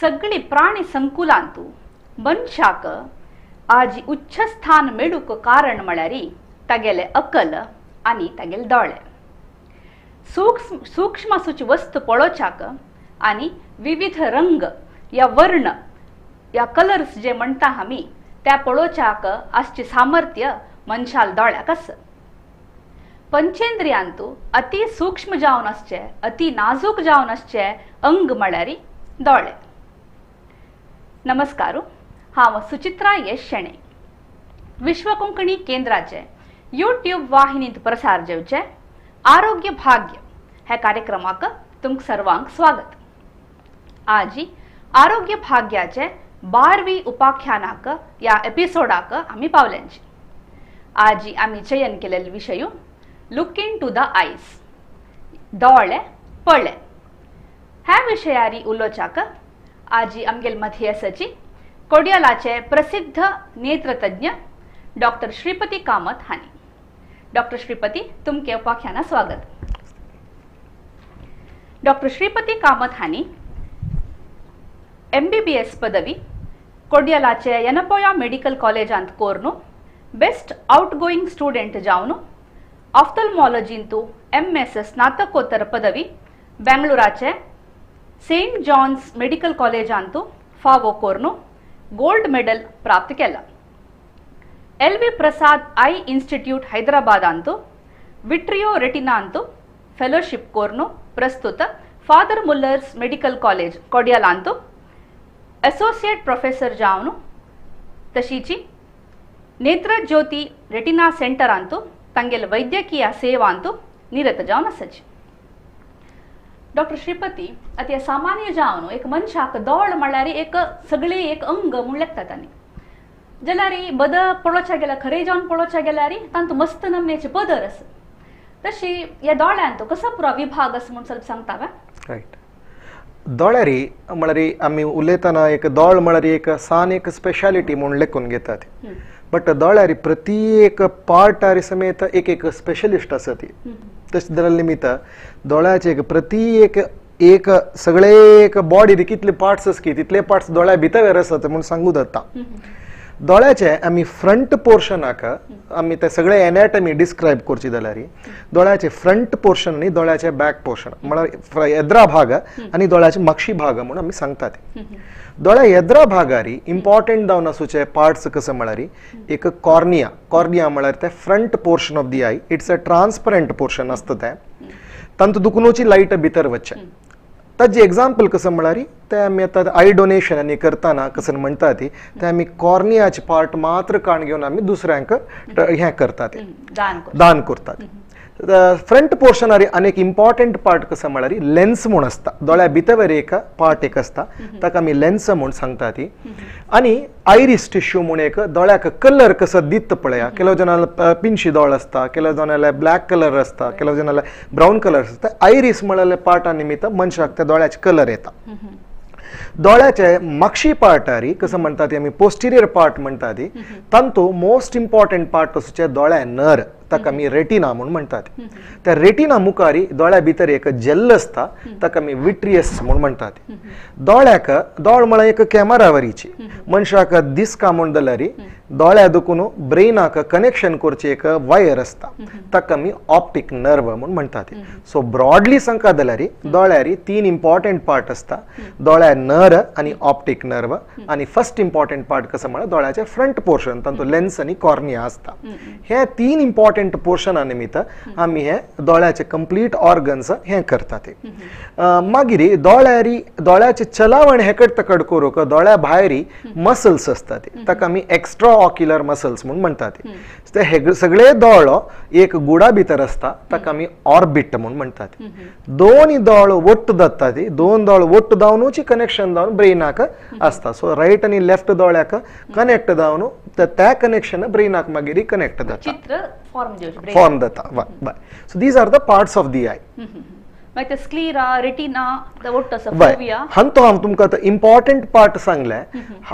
सगळी प्राणी संकुलांतू मनशाक आजी उच्च स्थान मेळूंक कारण म्हळ्यार तागेले अकल आनी तागेले दोळे. सूक्ष्म सूक्ष्म आसूची वस्तू पळोवच्याक आनी विविध रंग या वर्ण या कलर्स जे म्हणटा आमी त्या पळोवच्याक आसचे सामर्थ्य मनशाल दोळ्याक आसा. पंचेंद्रियांतू अति सूक्ष्म जावन आसचे, अति नाजूक जावन आसचे अंग म्हळ्यार दोळे. नमस्कार, हांव सुचित्रा यश शेणे, विश्व कोंकणी केंद्राचे यूट्यूब वाहिनींत प्रसार जेवचे आरोग्य भाग्य ह्या कार्यक्रमाक तुमकां सर्वांक स्वागत. आजी आरोग्य भाग्याचे 12वी उपाख्यानाक या एपिसोडाक आमी पावल्यांची. आजी आमी चयन केलेले विशय look in to the eyes, दोळे पळे. ह्या विशयारी उलोवच्याक आजी आमगेल मथी आसाची कोडियालाचे प्रसिद्ध नेत्रतज्ञ डॉक्टर श्रीपती कामत हांणी. डॉक्टर श्रीपती, तुमके उपाख्याना स्वागत. डॉक्टर श्रीपती कामत हांणी MBBS पदवी कोडियालाचे यनपोया मेडिकल कॉलेजांत कोर्नु बेस्ट आउटगोईंग स्टुडंट जावन ऑफ्थल्मॉलॉजींतू MS स्नातकोत्तर पदवी बेंगळुराचे सेंट जॉन्स मेडिकल कॉलेजांतू फावो कोर्नु गोल्ड मेडल प्राप्त केला. LV Prasad I institute हैदराबादांतू विट्रियो रेटिनांतू फेलोशिप कोर्नु प्रस्तुत फादर मुल्लर्स मेडिकल कॉलेज कोडियालांतू असोसिएट प्रोफेसर जावन तशीची नेत्रज्योती रेटिना सेंटरांतू तांगेल वैद्यकीय सेवांतू निरत जावन आसाची. डॉक्टर श्रीपती, आतां सामान्य जावन एक मनशाक दोळ म्हळ्यार एक सगळी एक अंग म्हूण लेखतात आनी जाल्यार बद पळोवच्या गेल्यार, खरें जावन पळोवच्या गेल्यार तांतू मस्त नमनेचे पदर आसा. तशी ह्या दोळ्यांत कसो पुरो विभाग आसा म्हूण ಸ್ವಲ್ಪ सांगता वे? रायट. दोळ्यारी म्हळ्यार आमी उलयतना एक दोळ म्हळ्यार एक सान एक स्पेशालिटी म्हूण लेखून घेतात, बट दोळ्यारी प्रति एक पार्टारी समेत एक एक स्पेशलिस्ट आसा ती. तशें जाल्यार निमित्त दोळ्याचे एक प्रति एक एक सगळे एक बॉडी कितले पार्ट्स आसा की तितले पार्ट्स दोळ्या भितर आसात म्हूण सांगू जाता. दोळ्याचे आमी फ्रंट पोर्शनाक आमी ते सगळे एनॅटमी डिस्क्रायब करची जाल्यार दोळ्याचे फ्रंट पोर्शन आनी दोळ्याचे बॅक पोर्शन म्हळ्यार येद्रा भाग आनी दोळ्याचे मागशी भाग म्हूण आमी सांगतात. दोळ्या येद्रा भागारी इम्पॉर्टंट जावन आसूचे पार्ट्स कशें म्हळ्यार एक कॉर्निया. कॉर्निया म्हळ्यार ते front portion of the eye, it's a transparent portion आसता तें, तांतूं दुखनोची लायट भितर वचचें. ताजें एग्जाम्पल कसं म्हळ्यार ते आमी आतां I donation आनी करतना कसं म्हणटा ती ते आमी कॉर्नियाचे पार्ट मात्र काण घेवन आमी दुसऱ्यांक हें करतात, दान करतात. फ्रंट पोर्शनार आनी एक इम्पॉर्टंट पार्ट कसं म्हळ्यार लेन्स म्हूण आसता. दोळ्या भितर एक पार्ट एक आसता ताका आमी लेन्स म्हूण सांगता ती. आनी आयरीस टिश्यू म्हूण एक दोळ्याक कलर कसो दित पळया, ಕೆಲವು जणांक पिंशी दोळ आसता, ಕೆಲವು जणांक ब्लॅक कलर आसता, ಕೆಲವು जणांक ब्रावन कलर आसता. आयरीस म्हळ्यार पार्टा निमित्त मनशाक त्या दोळ्याचे कलर येता. दोळ्याचे मागशी पार्टारी कसं म्हणटा ती आमी पोस्टिरियर पार्ट म्हणटा ती, तांतू मोस्ट इम्पॉर्टंट पार्ट आसूचे दोळ्या नर, ताका आमी रेटिना म्हूण म्हणटात. त्या रेटिना मुखारी दोळ्या भितर एक जेल आसता ताका आमी विट्रियस म्हूण म्हणटात. दोळ्याक दोळ म्हळ्यार एक कॅमेरा वरीची मनशाक दिसका म्हूण जाल्यार दोळ्या दुखून ब्रेनाक कनेक्शन करची एक वायर आसता ताका आमी ऑप्टीक नर्व म्हूण म्हणटात. सो ब्रॉडली सांगता जाल्यार दोळ्यारी 3 इम्पॉर्टंट पार्ट आसता, दोळ्या नर आनी ऑप्टीक नर्व आनी फर्स्ट इम्पॉर्टंट पार्ट कसं म्हळ्यार दोळ्याचे फ्रंट पोर्शन तांतूं लेन्स आनी कॉर्निया आसता. हे 3 इम्पॉर्टंट पोर्शना निमित्त आमी हे दोळ्याचे कंप्लीट ऑर्गन्स हे करतात. मागीर दोळ्यारी दोळ्याचे चलावण हेकड तकड करूंक दोळ्या भायरी मसल्स आसतात ताका आमी एक्स्ट्रा ऑक्युलर मसल्स म्हूण म्हणटात. ते हे सगळे दोळो एक गुडा भितर आसता ताका आमी ऑर्बिट म्हूण म्हणटात. दोन दोळ ಒಟ್ಟು जाता ती, दोन दोळ ಒಟ್ಟು जावनूच कनेक्शन जावन ब्रेनाक आसता. सो रायट आनी लेफ्ट दोळ्याक कनेक्ट जावन त्या कनेक्शन ब्रेनाक मागीर कनेक्ट जाता, चित्र फॉर्म फॉर्म जाता. Bye. So these are the parts of the eye. मागीर ते स्क्लिरा रेटिना ಒಟ್ಟು आसा फोविया. हांतो हांव तुमकां आतां इम्पॉर्टंट पार्ट सांगले.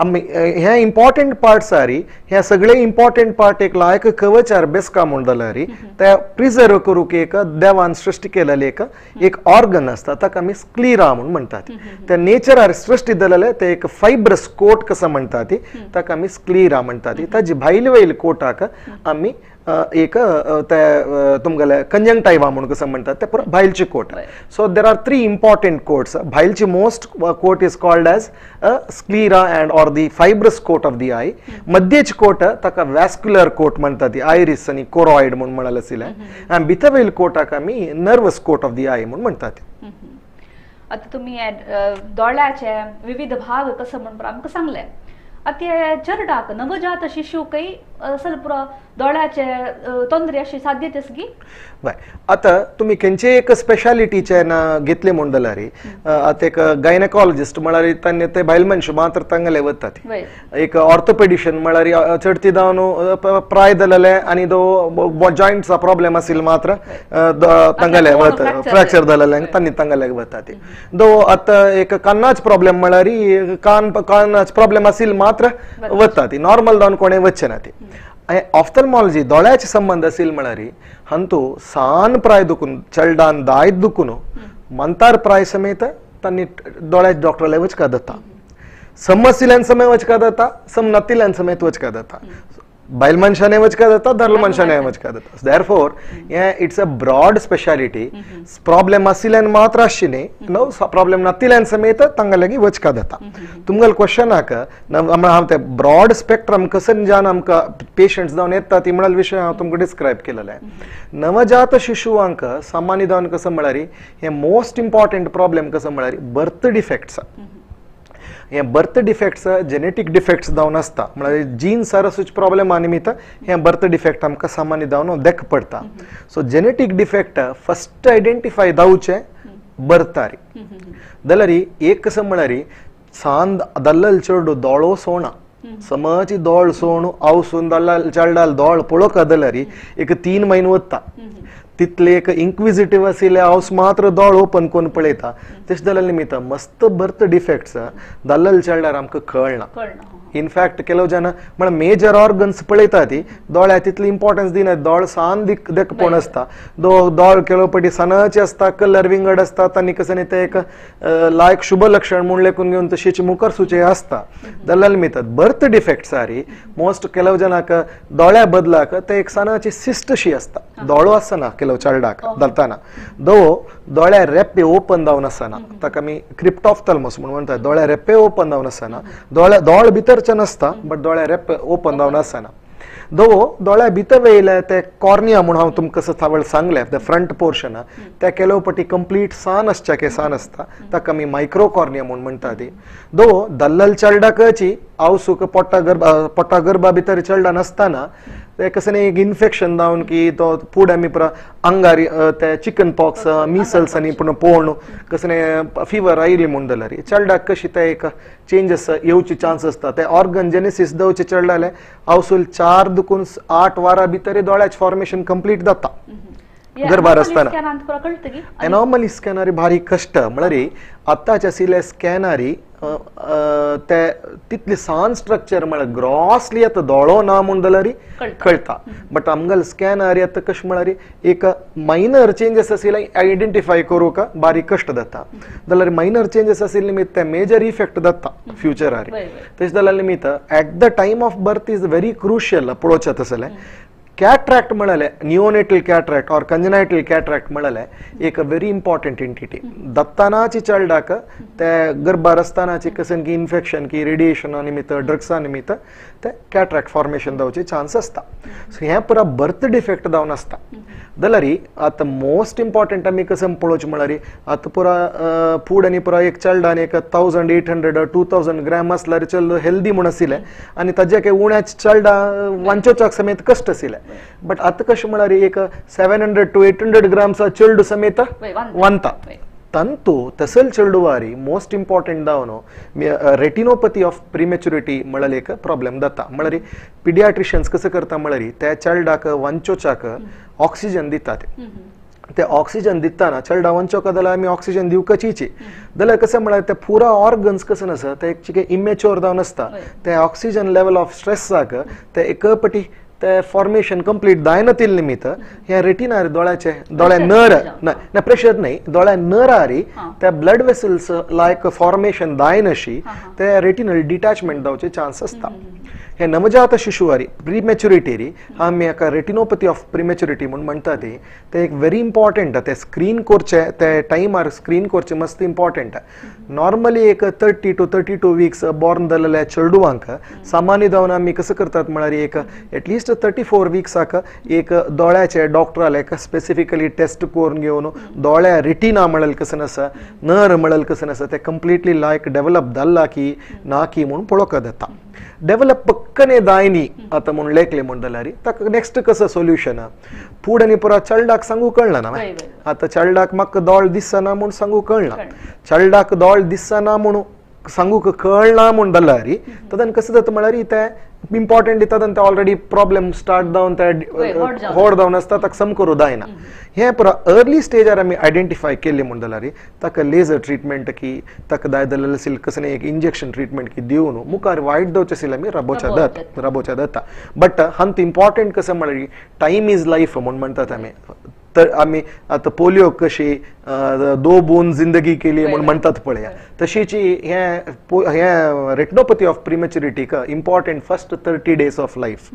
आमी हे इम्पॉर्टंट पार्ट्स आरी हे सगळे इम्पॉर्टंट पार्ट एक लायक कवचार बेसका म्हूण जाल्यार ते प्रिजर्व करूंक एक देवान सृश्टी केलेले एक एक ऑर्गन आसता, ताका आमी स्क्लिरा म्हूण म्हणटात. ते नेचरार सृश्टी दिलेले ते एक फायब्रस कोट कसो म्हणटात, ताका आमी स्क्लिरा म्हणटात. ताजी भायले वयले कोटाक आमी एक ते तुमगेले कंजंक्टायवा म्हूण कसो म्हणटात, ते पुरो भायलची coat. So there are three important coats. भायलची most coat is called as sclera and or the fibrous coat of the eye. मध्येची coat ताका वॅस्क्युलर कोट म्हणटात, ती आयरीस आनी कोरॉइड म्हूण म्हणलें आशिल्लें. आनी भितर वयले कोटाक आमी nervous coat of the eye म्हूण म्हणटात. आतां तुमी दोळ्याचे विविध भाग कसो म्हूण आमकां सांगलें. आतां हे चेरडाक नवजात शिशुकय असल पुरो दोळ्याचे तोंदरे अशी साध्यते आसगी. बाय आतां तुमी खंयचे एक स्पेशालिटीचे ना घेतले म्हूण जाल्यार आतां एक गायनेकॉलॉजिस्ट म्हळ्यार तांणी ते बायल मनशां मात्र तांगेले वतात. एक ऑर्थोपेडिशन म्हळ्यार चडती जावन प्राय जालेले आनी दो जॉयंट्सा प्रॉब्लेम आशिल्ले मात्र तांगेले वता, फ्रॅक्चर जालेले तांणी तांगेले वतात. दो आतां एक कानाच प्रॉब्लेम म्हळ्यार कानाच प्रॉब्लेम आशिल्ले मात्र वतात, नॉर्मल जावन कोणें वचचे ना. ती ऑफ्थल्मॉलॉजी दोळ्याचे संबंद आशिल्ले म्हळ्यार हांतू सान प्राय दुखून चलडान दायत दुखून मंतार प्राय समेत तांणी दोळ्याचे डॉक्टराले वचका जाता. सम आशिल्ल्यान समय वचका जाता, सम नातिल्ल्यान समेत वचका जाता. बायल मनशाने वचका जाता, दादलो मनशाने वचका जाता. देअरफॉर हे it's a broad speciality. Problem आशिल्ल्यान मात्र आसची न्ही, नो प्रॉब्लेम नातिल्ल्यान समेत तांकां लागीं वचका जाता. तुमगेले क्वेश्चनाक हांव ते ब्रॉड स्पेक्ट्रम कसं जावन आमकां पेशंट्स जावन येता ती म्हळ्यार विशय हांव तुमकां डिस्क्रायब केलेले. नवजात शिशुवांक सामान्य जावन कसं म्हळ्यार हे मोस्ट इम्पॉर्टंट प्रॉब्लेम कसं म्हळ्यार बर्थ डिफेक्ट्स. हे बर्थ डिफेक्ट्स जेनेटीक डिफेक्ट्स जावन आसता, म्हळ्यार जीन्सार सुच प्रॉब्लेमा निमित्त हे बर्थ डिफेक्ट आमकां सामान्य जावन देख पडटा. So genetic defect first identify जावचे बर्थारी जाल्यार एक कसं म्हळ्यार सान दल्लल चेडू दोळो सोणा समची दोळ सोण आवसून दल्लाल चेरडाल दोळ पळोवंक जाल्यार एक 3 म्हयने वता. तितले एक इन्क्विजिटीव आशिल्ले हावस मात्र दोळ ओपन करून पळयता. तशें जाल्यार निमित्त मस्त बर्थ डिफेक्ट्स दल्लल चेरडार आमकां कळना. इनफॅक्ट ಕೆಲವು ಜನ म्हळ्यार मेजर ऑर्गन्स पळयता ती दोळ्या तितली इम्पॉर्टन्स दिना. दोळ सान देखपण आसता, दोळ ಕೆಲವು पटी सनाचे आसता, कलर विंगड आसता, तांणी कसं न्ही ते एक लायक शुभ लक्षण म्हूण लेखून घेवन तशीच मुखार सुचे आसता. जाल्यार निमित्त बर्थ डिफेक्ट्स आरी मोस्ट ಕೆಲವು जनाक दोळ्या बदलाक ते एक सनाची सिस्टशी आसता, दोळो आसना ಕೆಲವು चेरडाक दलताना दो दोळ्या रेप्पे ओपन जावन आसना, ताका आमी क्रिप्टॉफ्थल्मस म्हूण म्हणटात. दोळ्या रेप्पे ओपन जावन आसना, दोळ्या दोळ भितरचे नासता बट दोळ्या रेप ओपन जावन आसना. दो दोळ्या भितर वयले ते कॉर्निया म्हूण हांव तुमकां कसो थावळ सांगलें the front portion त्या ಕೆಲವು पटी कंप्लीट सान आसच्या के सान आसता, ताका आमी मायक्रो कॉर्निया म्हूण म्हणटा ती. दो दल्लल चेरडाकची आवसूक पोटा गर्भा भितर चेरडा नासतना ते कसं एक इन्फेक्शन जावन की तो फूड आमी पुरा अंगार ते चिकन पॉक्स मिसल्स आनी पूण पोवन कसं फिवर आयली म्हूण जाल्यार चेरडाक कशी ते एक चेंजस येवचे चान्स आसता. ते ऑर्गन जेनेसीस जावचे चेरडाले आवसूल 4 दुखून 8 वारां भितर दोळ्याचे फॉर्मेशन कंप्लीट जाता गर्भार आसतना. एनॉमली स्कॅनरी भारी कश्ट म्हळ्यार आतांचे आशिल्ले स्कॅनरी ते तितले सान स्ट्रक्चर म्हळ्यार ग्रॉसली आतां दोळो ना म्हूण जाल्यार कळटा, बट आमगेले स्कॅनरी आतां कशें म्हळ्यार एक मायनर चेंजस आशिल्ले आयडेंटिफाय करूंक बारीक कश्ट जाता. जाल्यार मायनर चेंजस आशिल्ले निमित्त ते मेजर इफेक्ट जाता फ्युचरार. तशें जाल्यार निमित्त at the time of birth is very crucial पळोवचें तसलें. कॅट्रॅक्ट म्हळ्यार neonatal cataract or congenital cataract म्हळ्यार एक व्हेरी इम्पॉर्टंट एंटिटी. दत्तानाची चेरडाक ते गर्भार आसतनाची कसं की इन्फेक्शन की रेडिएशना निमित्त ड्रग्सा निमित्त ते कॅट्रॅक्ट फॉर्मेशन जावचे चान्स आसता. सो हें पुरा बर्थ डिफेक्ट जावन आसता. जाल्यार आतां मोस्ट इम्पॉर्टंट आमी कसं पळोवचें म्हळ्यार आतां पुरा फूड आनी पुरा एक चेरडान एक 1800 2000 ग्रॅम आसल्यार चेडो हेल्दी म्हूण आशिल्लें आनी ताजे काय उण्याच चेरडा वांचोवच्याक समेत कश्ट आशिल्लें. बट आतां कशें म्हळ्यार एक 700 to 800 grams चेडू समेत वांता. तंतु तसल चेडुवारी मोस्ट इम्पॉर्टंट जावन रेटिनोपथी ऑफ प्रिमेच्युरिटी म्हळ्यार एक प्रॉब्लेम जाता. म्हळ्यार पिडियाट्रिशियन्स कसं करता म्हळ्यार त्या चेरडाक वांचोवच्याक ऑक्सिजन दितात. ते ऑक्सिजन दिताना चेडा वंचोका जाल्यार आमी ऑक्सिजन दिवकाचीची जाल्यार कशें म्हळ्यार ते पुरा ऑर्गन्स कशें आसा ते एक चिके इमेच्योर जावन आसता ते ऑक्सिजन लेवल ऑफ स्ट्रेसाक ते एक पटी ते फॉर्मेशन कंप्लीट जायना निमित्त हे रेटिनार दोळ्याचे दोळ्या नर ना प्रेशर न्हय दोळ्या नरारी ते ब्लड वेसल्स लायक फॉर्मेशन जायनाशी ते रेटिनल डिटॅचमेंट जावचे चान्स आसता. हे नवजात शिशुवारी प्रीमॅच्युरिटी आमी हाका रेटिनोपथी ऑफ प्रीमॅच्युरिटी म्हूण म्हणटा ती ते एक व्हेरी इम्पॉर्टंट ते स्क्रीन करचे ते टायमार स्क्रीन करचे मस्त इम्पॉर्टंट. नॉर्मली एक 30 to 32 weeks born जाल्ल्या चेडवांक सामान्य जावन आमी कसं करतात म्हळ्यार एक एटलिस्ट 34 विक्साक एक दोळ्याचे डॉक्टराले एक स्पेसिफिकली टेस्ट करून घेवन दोळ्या रेटिना म्हणल कसं आसा नर म्हणल कसं आसा ते कंप्लिटली लायक डेव्हलप जाल्ला की ना की म्हूण पळोवंक जाता. डेव्हलप पक्कने जायनी आतां म्हूण लेखले म्हूण जाल्यार ताका नेक्स्ट कसं सोल्युशन फुडें आनी पुरा चेडडाक सांगू कळना ना आतां चेडडाक म्हाका दोळ दिसना म्हूण सांगू कळना चेडडाक दोळ दिसना म्हूण सांगूक कळना म्हूण जाल्यार तदन कसं जाता म्हळ्यार ते इम्पॉर्टंट दिता ते ऑलरेडी प्रॉब्लेम स्टार्ट जावन ते होड जावन आसता ताका सम करूं जायना. हें पुरा अर्ली स्टेजार आमी आयडेंटिफाय केल्लें म्हूण जाल्यार ताका लेजर ट्रिटमेंट की ताका जाय जाल्यार आशिल्लें कसलें एक इंजेक्शन ट्रिटमेंट की दिवन मुखार वायट जावचें आशिल्लें आमी राबोवच्या जाता. बट हांत इम्पॉर्टंट कसं म्हळ्यार टायम is life म्हूण म्हणटात आमी तर आमी आतां पोलियो कशी दो बूंद जिंदगी केली म्हूण म्हणटात पळया तशीच हें हें रेटिनोपथी ऑफ प्रीमॅच्युरिटीक important first 30 days of life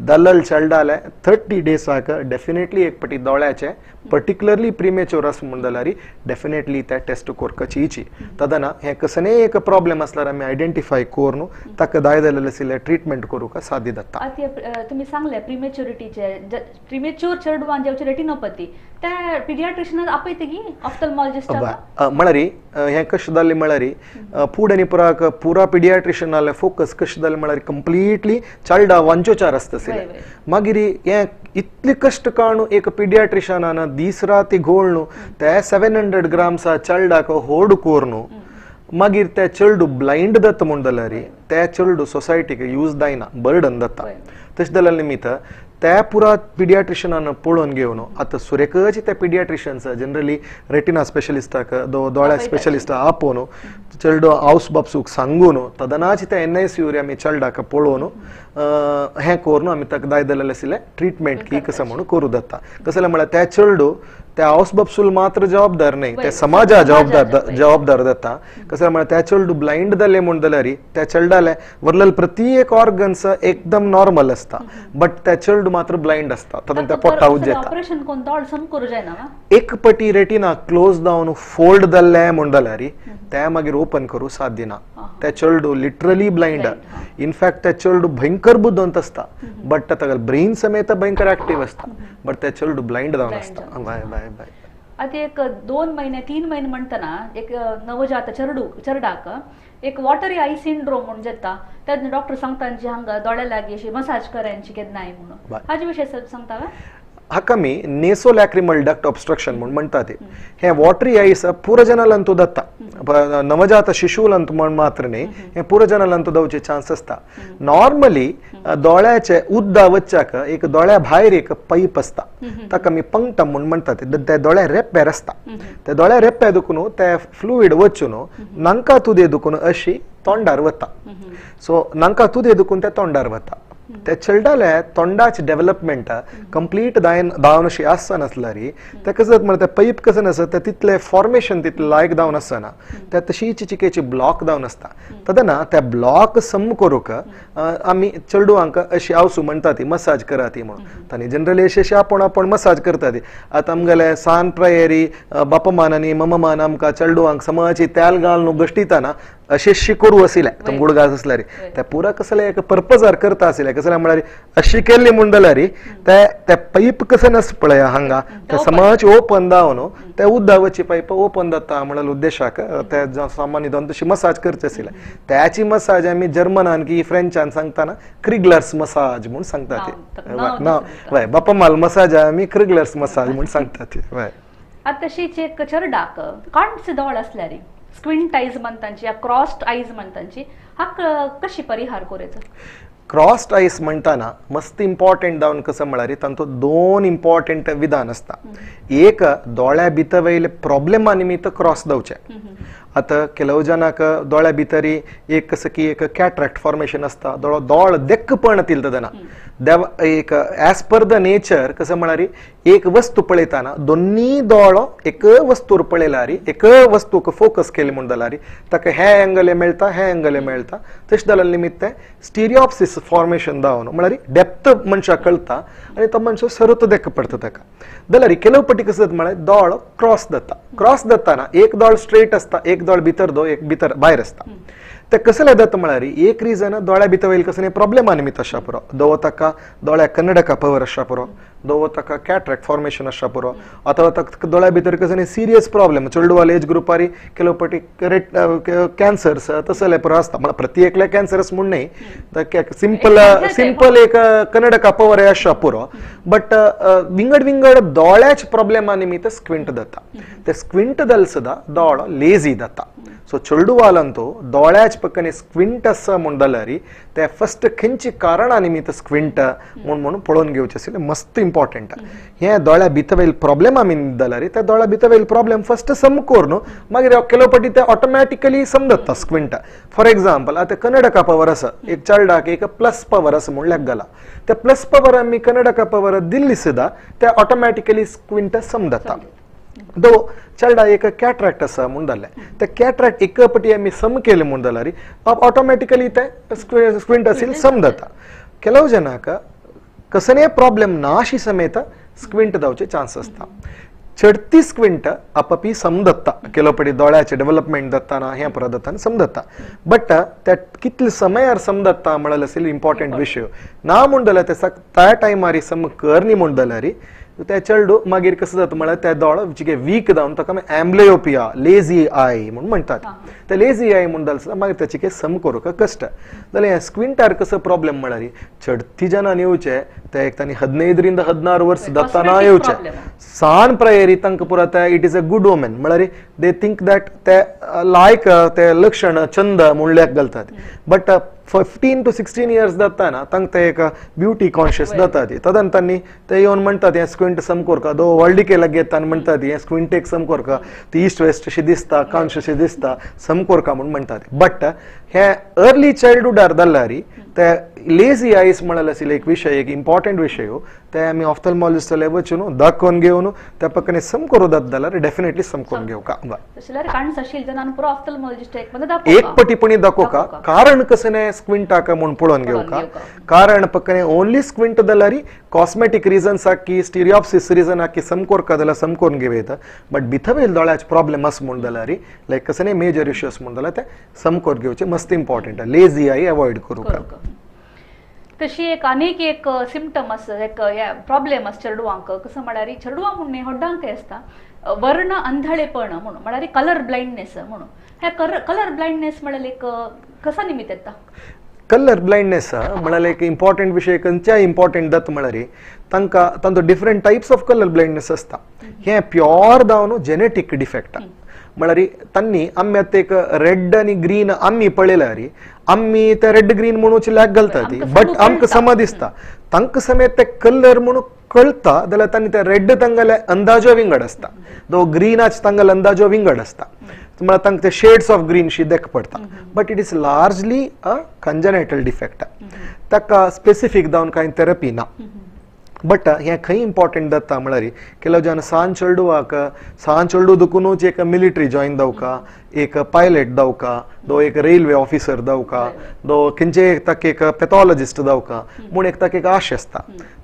दलल चेडडाले 30 डेजाक डेफिनेटली एक पटी दोळ्याचे पर्टिक्युलरली प्रीमॅच्योर आसा म्हूण जाल्यार डेफिनेटली ते टेस्ट करपाची. तदना हें कसलेंय एक प्रॉब्लेम आसल्यार आमी आयडेंटिफाय करून ताका जाय जाल्यार आशिल्लें ट्रिटमेंट करूंक साध्य जाता. आतां तुमी सांगलें प्रीमॅच्युरिटीचे प्रीमॅच्योर चेडवान जेवचे रेटिनोपथी ते पिडियाट्रिशियन आपयता की ऑफ्थल्मोलॉजिस्ट म्हळ्यार हें कशें जालें म्हळ्यार फुडें आनी पुराक पुरा पिडियाट्रिशियनाले फोकस कशें जालें म्हळ्यार कंप्लिटली चेडा वांचोचार आसता आशिल्लें. मागीर हें इतले कश्ट काडून एक पिडियाट्रिशियनान दीस राती घोळ्ळू ते 700 ग्राम्सा चेडडाक होड करून मागीर ते चेडू ब्लायंड जाता म्हूण जाल्यार ते चेडू सोसायटीक यूज जायना बर्डन जाता. तशें जाल्यार निमित्त त्या पुरा पिडियाट्रिशियनान पळोवन घेवन आतां सुरेकच त्या पिडियाट्रिशियन्स जनरली रेटिना स्पेशलिस्टाक दोळ्या स्पेशलिस्टा आपोवन चेडो हावस बापसूक सांगून तदनाच त्या NICU आमी चेडडाक पळोवन हें करून आमी ताका जाय जाल्यार आशिल्लें ट्रिटमेंट की कसं म्हणून करूं जाता. कसलें म्हळ्यार त्या चेडू त्या हावस बापसूल मात्र जबाबदार न्हय त्या समाजा जबाबदार जाता. कसलें म्हळ्यार त्या चेडू ब्लायंड जालें म्हूण जाल्यार त्या चेडडाले वरलेले प्रत्येक ऑर्गन्स एकदम नॉर्मल आसता बट त्या चेडू मात्र ब्लायंड आसता तातूंत त्या पोटा उज्जेता. एक पटी रेटिना क्लोज जावन फोल्ड जाल्लें म्हूण जाल्यार ते मागीर ओपन करूं साध्य ना. त्या चेडू लिटरली ब्लायंड इनफॅक्ट त्या चेडू भयंकर बुदवंत आसता बट ताका ब्रेन समेत भयंकर एक्टीव आसता बट त्या चेडू ब्लायंड जावन आसता. बाय बाय बाय. आतां एक 2 महिने 3 महिने म्हणटना एक नवजात चेडडाक एक वॉटरी आय सिंड्रोम म्हूण जाता तेन्ना डॉक्टर सांगता जी हांगा दोळ्या लागीं अशी मसाज करायची केन्नाय म्हणून हाजे विशय सांगता. हाका आमी नेसोलॅक्रिमल डक्ट ऑब्स्ट्रक्शन म्हूण म्हणटा ते हें वॉटरी आयस पुरजनालंतू जाता नवजात शिशुलंतू म्हण मात्र न्हय हें पुरजनालंतू जावचे चान्स आसता. नॉर्मली दोळ्याचे उद्दा वच्चाक एक दोळ्या भायर एक पायप आसता ताका आमी पंक्टम म्हूण म्हणटा ते दोळ्या रेप्यार आसता ते दोळ्या रेप्या दुखून ते फ्लुइड वचून नांका तुदे दुखून अशी तोंडार वता. सो नांका तुदे दुखून ते तोंडार वता ते चेडडाले तोंडाचे डेव्हलपमेंट कंप्लीट जावन अशी आसनासल्यार ते कसं जाता म्हळ्यार ते पायप कसं आसता ते तितलें फॉर्मेशन तितलें लायक जावन आसना ते तशीच चिकेची ब्लॉक जावन आसता. तदना ते ब्लॉक सम करूंक आमी चेडवांक अशी आवसू म्हणटा ती मसाज करा ती म्हणून तांणी जनरली अशी अशी आपूण आपूण मसाज करता ती. आतां आमगेले सान प्रायरी बापमान आनी मममान आमकां चेडवांक समाची तेल घालून गश्टिताना अशें करूं आशिल्लें तुमगुड घास आसल्यार ते पुरा कसले एक पर्पजार करता आशिल्लें कसलें म्हळ्यार अशी केल्ली म्हूण जाल्यार ते ते पायप कसं नास पळया हांगा ते समाज ओपन जावन ते उद्दावची पायप ओपन जाता म्हणल्यार उद्देशाक ते सामान्य जावन तशी मसाज करचे आशिल्लें. त्याची मसाज आमी जर्मनान की फ्रेंचान सांगताना क्रिगलर्स मसाज म्हूण सांगता ते ना वय बापा माल मसाज आमी क्रिगलर्स मसाज म्हूण सांगता ते. वय आतां तशीच एक चेडडाक कांच दोळ आसल्यार स्क्विंट आयज म्हणटांची या क्रॉस्ड आयज म्हणटांची हाका कशी परिहार करायचो? क्रॉस्ड आयस म्हणटाना मस्त इम्पॉर्टंट जावन कसं म्हळ्यार तांचो दोन इम्पॉर्टंट विधान आसता. एक दोळ्या भितर वयले प्रॉब्लेमा निमित्त क्रॉस जावचे. आतां ಕೆಲವು जनाक दोळ्या भितरी एक कसं की एक कॅट्रॅक्ट फॉर्मेशन आसता, दोळो दोळ देक्कपण तिलतना देव एक एज पर the nature कसं म्हळ्यार एक वस्तू पळयतना दोन्ही दोळो एक वस्तूर पळयल्यार एक वस्तूक फोकस केले म्हूण जाल्यार ताका हे एंगल मेळटा हे एंगल मेळटा. तशें जाल्या निमित्त स्टिरियोप्सिस फॉर्मेशन जावन म्हळ्यार डेप्थ मनशाक कळटा आनी तो मनशो सरुत देख पडटा ताका. जाल्यार ಕೆಲವು पटी कसं जाता म्हळ्यार दोळो क्रॉस जाता. क्रॉस जाताना एक दोळ स्ट्रेट आसता, एक दोळ भितर दो एक भितर भायर आसता. ते कसले जाता म्हळ्यार एक रिजन दोळ्या भितर वयल कसले प्रॉब्लेमा निमित्त आसता पुरो, दवो ताका दोळ्या कन्नडका पवर आसता पुरो, दवो ताका कॅट्रॅक्ट फॉर्मेशन आसता पुरो, अथवा ताका दोळ्या भितर कसले सिरियस प्रॉब्लेम चेडवाल एज ग्रुपारी ಕೆಲವು पटी कॅन्सर्स तसले पुरो आसता. म्हळ्यार प्रति एकल्या कॅन्सर्स म्हूण न्ही, सिंपल सिंपल एक कन्नडका पवर आसता पुरो, बट विंगड विंगड दोळ्याच प्रॉब्लेमा निमित्त स्क्विंट जाता. ते स्क्विंट जाल सुद्दां दोळो लेजी जाता. सो चेडवालंतू दोळ्याच पक्कने स्क्विंट आसा म्हूण जाल्यार ते फस्ट खंयची कारणा निमित्त स्क्विंट म्हूण म्हणून पळोवन घेवचें आशिल्लें, मस्त इम्पॉर्टंट. हे दोळ्या भितर वयल प्रॉब्लेम आमी जाल्यार त्या दोळ्या भितर वयल प्रॉब्लेम फस्ट सम करून मागीर ಕೆಲವು पटी ते ऑटोमॅटिकली समजता स्क्विंट. फॉर एक्झाम्पल आतां कन्नडका पवर आसा, एक चेडवाक एक प्लस पवर आसा म्हूण लेख घाला, ते प्लस पवर आमी कन्नडका पवर दिल्ली सुद्दां ते ऑटोमॅटिकली स्क्विंट समजता. दो चेडा एक कॅट्रॅक्ट आसा म्हूण जालें, ते कॅट्रॅक्ट एक पटी आमी सम केले म्हूण जाल्यार ऑटोमॅटिकली ते स्क्विंट आशिल्लें समजता. ಕೆಲವು जनाक कसलेय प्रॉब्लेम नाशी समेत स्क्विंट जावचे चान्स आसता. चडती स्क्विंट आपापी समजता, ಕೆಲವು पटी दोळ्याचे डेव्हलपमेंट जाताना हें परत जाताना समजता, बट त्या कितले समयार समजता म्हळ्यार आशिल्लो इम्पॉर्टंट विशय ना म्हूण जाल्यार ते त्या टायमार सम करनी म्हूण जाल्यार त्या चेडू मागीर कसं जाता म्हळ्यार त्या दोळो जिके वीक जावन ताका आमी एम्ब्लियोपिया लेझी I म्हूण म्हणटात. ते लेझी I म्हूण जाल्यार सुद्दां मागीर ताची के सम करूंक कश्ट जाल्यार स्क्विंटार कसो प्रॉब्लेम म्हळ्यार चडती जनान येवचे ते एक तांणी 15 16 वर्स जाताना येवचे सान प्रायरी तांकां पुरो ते it is a good woman म्हळ्यार they think that ते लायक ते लक्षण छंद म्हूण लेख घालतात. बट 15 to 16 years जाताना तांकां ते एक ब्युटी कॉन्शियस जाता ती तदन तांणी ते येवन म्हणटात हें स्क्विंट सम कोरका दो व्हडलिके लागीं येता आनी म्हणटात हें स्क्विंट एक सम कोरका ती इस्ट वेस्ट अशी दिसता कॉन्शियस दिसता सम कोरका म्हूण म्हणटात. बट हे अर्ली चायल्डहुडार जाल्यार ते लेझी आयस म्हळ्यार आशिल्लो एक विशय, एक इम्पॉर्टंट विशय, ते आमी ऑफ्थल्मॉलॉजिस्ट वचून दाखोवन घेवन त्या पक्कने सम करू जाता जाल्यार डेफिनेटली सम करून घेवका. एक पटीपणी दाखोवका कारण कसं न्ही स्क्विंटाक म्हूण पळोवन घेवका, कारण पक्कने ओनली स्क्विंट जाल्यार कॉस्मेटीक रिजन्स की स्टिरियोप्सिस रिजन की सम कोरका जाल्यार सम करून घेवं येता, बट भितर वयल दोळ्याचे प्रॉब्लेम आसा म्हूण जाल्यार लायक कसं न्ही मेजर इश्यूस म्हूण जाल्यार ते सम करून घेवचे मस्त इम्पॉर्टंट. Lazy I avoid करूका. तशी एक अनेक एक सिमटम आसा, एक प्रॉब्लेम आसा चेडवांक. कसं म्हळ्यार चेडवां म्हूण न्ही व्हडांकय आसता वर्ण अंधळेपण म्हणून, म्हळ्यार कलर ब्लायंडनेस म्हणून. हे कलर ब्लायंडनेस म्हळ्यार एक कसा निमित्त येता? कलर ब्लायंडनेस म्हळ्यार एक इम्पॉर्टंट विशय. खंयच्याय इम्पॉर्टंट जाता म्हळ्यार तांकां तांचो different types of colour blindness आसता. हें प्योर जावन जेनेटीक डिफेक्ट म्हळ्यार तांणी आमी आतां एक रेड आनी ग्रीन आमी पळयल्यार आमी ते रेड ग्रीन म्हणून लॅक घालता ती, बट आमकां समा दिसता तांकां समेत ते कलर म्हणून कळटा जाल्यार तांणी ते रेड तांगेले अंदाजो विंगड आसता, दो ग्रीनाच तांगेले अंदाजो विंगड आसता, म्हळ्यार तांकां ते शेड्स ऑफ ग्रीन शी देख पडटा. But it is largely a congenital defect, ताका स्पेसिफीक जावन कांय थेरपी ना. बट हें खंय इम्पॉर्टंट जाता म्हळ्यार ಕೆಲವು जन सान चेडवाक सान चेडू दुखुनूच एक मिलिटरी जॉयन जावका, एक पायलट जावका, दो एक रेल्वे ऑफिसर जावका, दो खंयचे ताका एक पॅथॉलॉजिस्ट जावका म्हूण एक ताका एक आश आसता.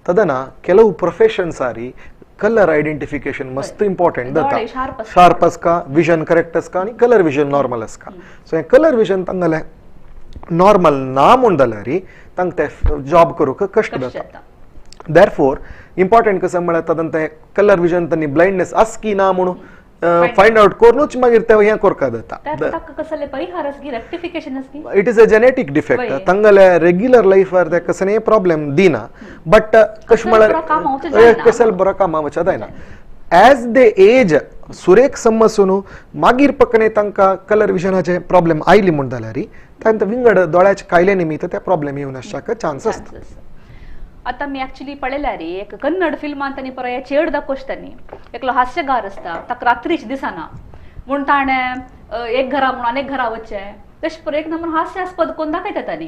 तदना ಕೆಲವು प्रॉफेशन्सारी कलर आयडेंटिफिकेशन मस्त इम्पॉर्टंट जाता. शार्प आसका, विजन करेक्ट आसका आनी कलर विजन नॉर्मल आसका. सो हें कलर विजन तांगेलें नॉर्मल ना म्हूण जाल्यार तांकां ते जॉब करूंक कश्ट जाता. देरफोर इम्पॉर्टंट कसं म्हळ्यार तातूंत ते कलर विजन तांणी ब्लायंडनेस आसा की ना म्हणून फायंड आउट करूनच मागीर ते हें करका जाता. It is a genetic defect, तांगेले रेग्युलर लायफार ते कसलेय प्रॉब्लेम दिना, बट कशें म्हळ्यार कसल बरो कामा वचत जायना. एज they age सुरेख समजून मागीर पकणे तांकां कलर विजनाचे प्रॉब्लेम आयली म्हूण जाल्यार तांकां विंगड दोळ्याचे कायले निमित्त ते प्रॉब्लेम येवन आसच्याक चान्स आसता. आतां मी एक्चुअली पळयल्यार एक कन्नड फिल्मान तांणी परत चेड दाखोवता, एकलो हास्यगार आसता, ताका रात्रीच दिसना म्हूण ताणें एक घरा म्हणून अनेक घरा वचचें तशें परत एक नमून हास्यास्पद कोण दाखयता तांणी.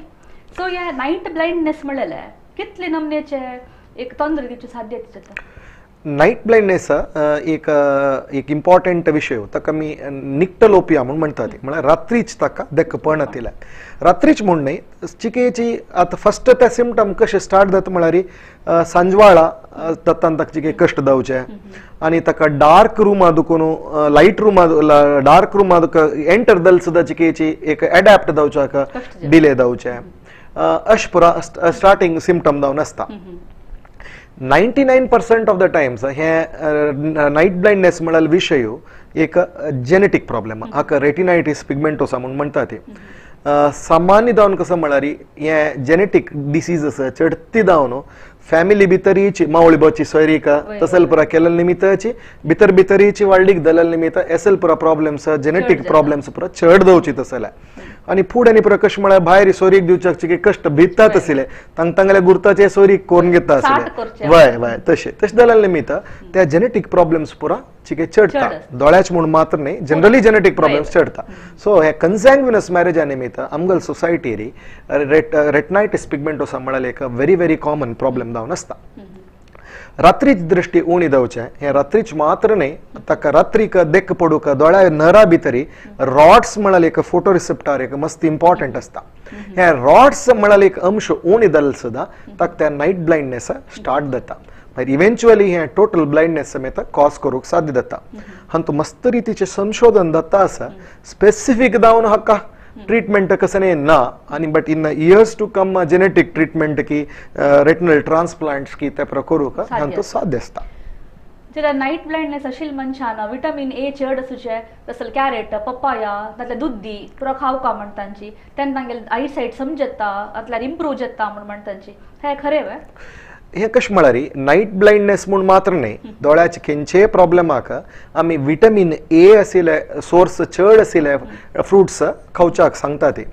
सो हे नायट ब्लायंडनेस म्हणलेलें कितले नमनेचे एक तोंदरे दिवचे साध्य जाता. नायट ब्लायंडनेस एक एक इम्पॉर्टंट विशय, ताका आमी निक्टलोपिया म्हूण म्हणटात, म्हळ्यार रात्रीच ताका देखपण येतलें. रात्रीच म्हूण न्हय, चिकेची आतां फस्ट ते सिमटम कशें स्टार्ट जाता म्हळ्यार सांजवाळा तातूंत ताका चिके कश्ट जावचे आनी ताका डार्क रुमा दुखून लायट रुमा डार्क रुमा एंटर जाल्यार सुद्दां चिकेची एक एडॅप्ट जावच्याक डिले जावचें, अशें पुरा स्टार्टींग सिमटम जावन आसता. 99% ऑफ the times हे नायट ब्लायंडनेस म्हळ्यार विशय एक जेनेटीक प्रॉब्लेम, हाका रेटिनायटीस पिगमेंटोसा म्हूण म्हणटा ती. सामान्य जावन कसो म्हळ्यार हे जेनेटीक डिसीज आसा चडती जावन फॅमिली भितरीची मावळी बोची सोयरीका तसल पुरा केल्ले निमित्ताची भितर भितरीची वाडलीक दलल निमित्त एसल पुरा प्रॉब्लेम्स जेनेटीक प्रॉब्लेम्स पुरा चड जावची तसले. आनी फूड आनी पुरा कशें म्हळ्यार भायर सोयरीक दिवच्याक चिके कश्ट भितात आशिल्ले, तांग तांगेल्या गुर्ताचे सोयरीक करून घेता आशिल्ले, वय वय तशें तशें जाल्ले निमित्त त्या जेनेटीक प्रॉब्लेम्स पुरा चिके चडटा, दोळ्याच म्हूण मात्र न्हय, जनरली जेनेटीक प्रॉब्लेम्स चडटा. सो हे कन्सँग्विनस मॅरेजा निमित्त आमगेले सोसायटी रेटनायटीस पिगमेंटोसा म्हळ्यार एक व्हेरी व्हेरी कॉमन प्रॉब्लेम जावन आसता. रात्रीच दृष्टी उणी जावचें हें रात्रीच मात्र न्हय, ताका रात्रीक देख पडूंक दोळ्या नरा भितरी रॉड्स म्हळ्यार एक फोटो रिसेप्टर एक मस्त इम्पॉर्टंट आसता. हे रॉड्स म्हळ्यार एक अंश उणी जाल्यार सुद्दां ताका त्या नायट ब्लायंडनेस स्टार्ट जाता, मागीर इव्हेंच्युअली हें टोटल ब्लायंडनेस समेत कॉज करूंक साध्य जाता. हातूंत मस्त रितीचें संशोधन जाता आसा, स्पेसिफीक जावन हाका ट्रीटमेंट कसं ना आनी but in years to come genetic treatment की रेटिनल ट्रान्सप्लांट्स की ते करूंक हांतूत साध्य आसता. जाल्यार नायट ब्लायंडनेस आशिल्ल्या मनशान विटामीन ए चड आसूचे तसले कॅरेट पप्पाया तातले दुद्दी पुरो खावका म्हणटांची, तेन्ना तांगेले आयसायट समजता आतल्यार इम्प्रूव जाता म्हूण म्हणटांची, हें खरें वे? हें कशें म्हळ्यार नायट ब्लायंडनेस म्हूण मात्र न्हय, दोळ्याचे खंयचेय प्रॉब्लेमाक आमी विटामीन ए आशिल्ले सोर्स चड आशिल्ले फ्रुट्स खावच्याक सांगता. ती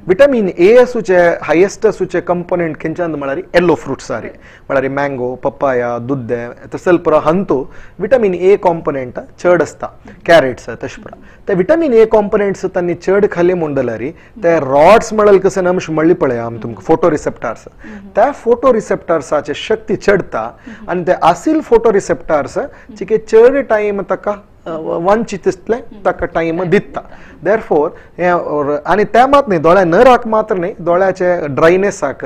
विटामीन ए आसूचे हायेस्ट आसूचे कंपोनेंट खंयच्यान म्हळ्यार येल्लो फ्रुट्स आरी म्हळ्यार मँगो पप्पाया दुद्दे तसल पुरो हांतू विटामीन ए कॉम्पोनेंट चड आसता, कॅरेट्स तशें पुरो. ते विटामीन ए कॉम्पोनेंट्स तांणी चड खाले म्हूण जाल्यार ते रॉड्स म्हळ्यार कशें अंश म्हणली पळय आमी तुमकां फोटो रिसेप्टार्स, त्या फोटो रिसेप्टार्साचे शक्ती चडता आनी ते आसील फोटो रिसेप्टार्स चिके चड टायम ताका वंचीत आसतलें ताका टायम दिता. देरफोर हें आनी तें मात न्हय दोळ्या नराक मात्र न्हय, दोळ्याचे ड्रायनेसाक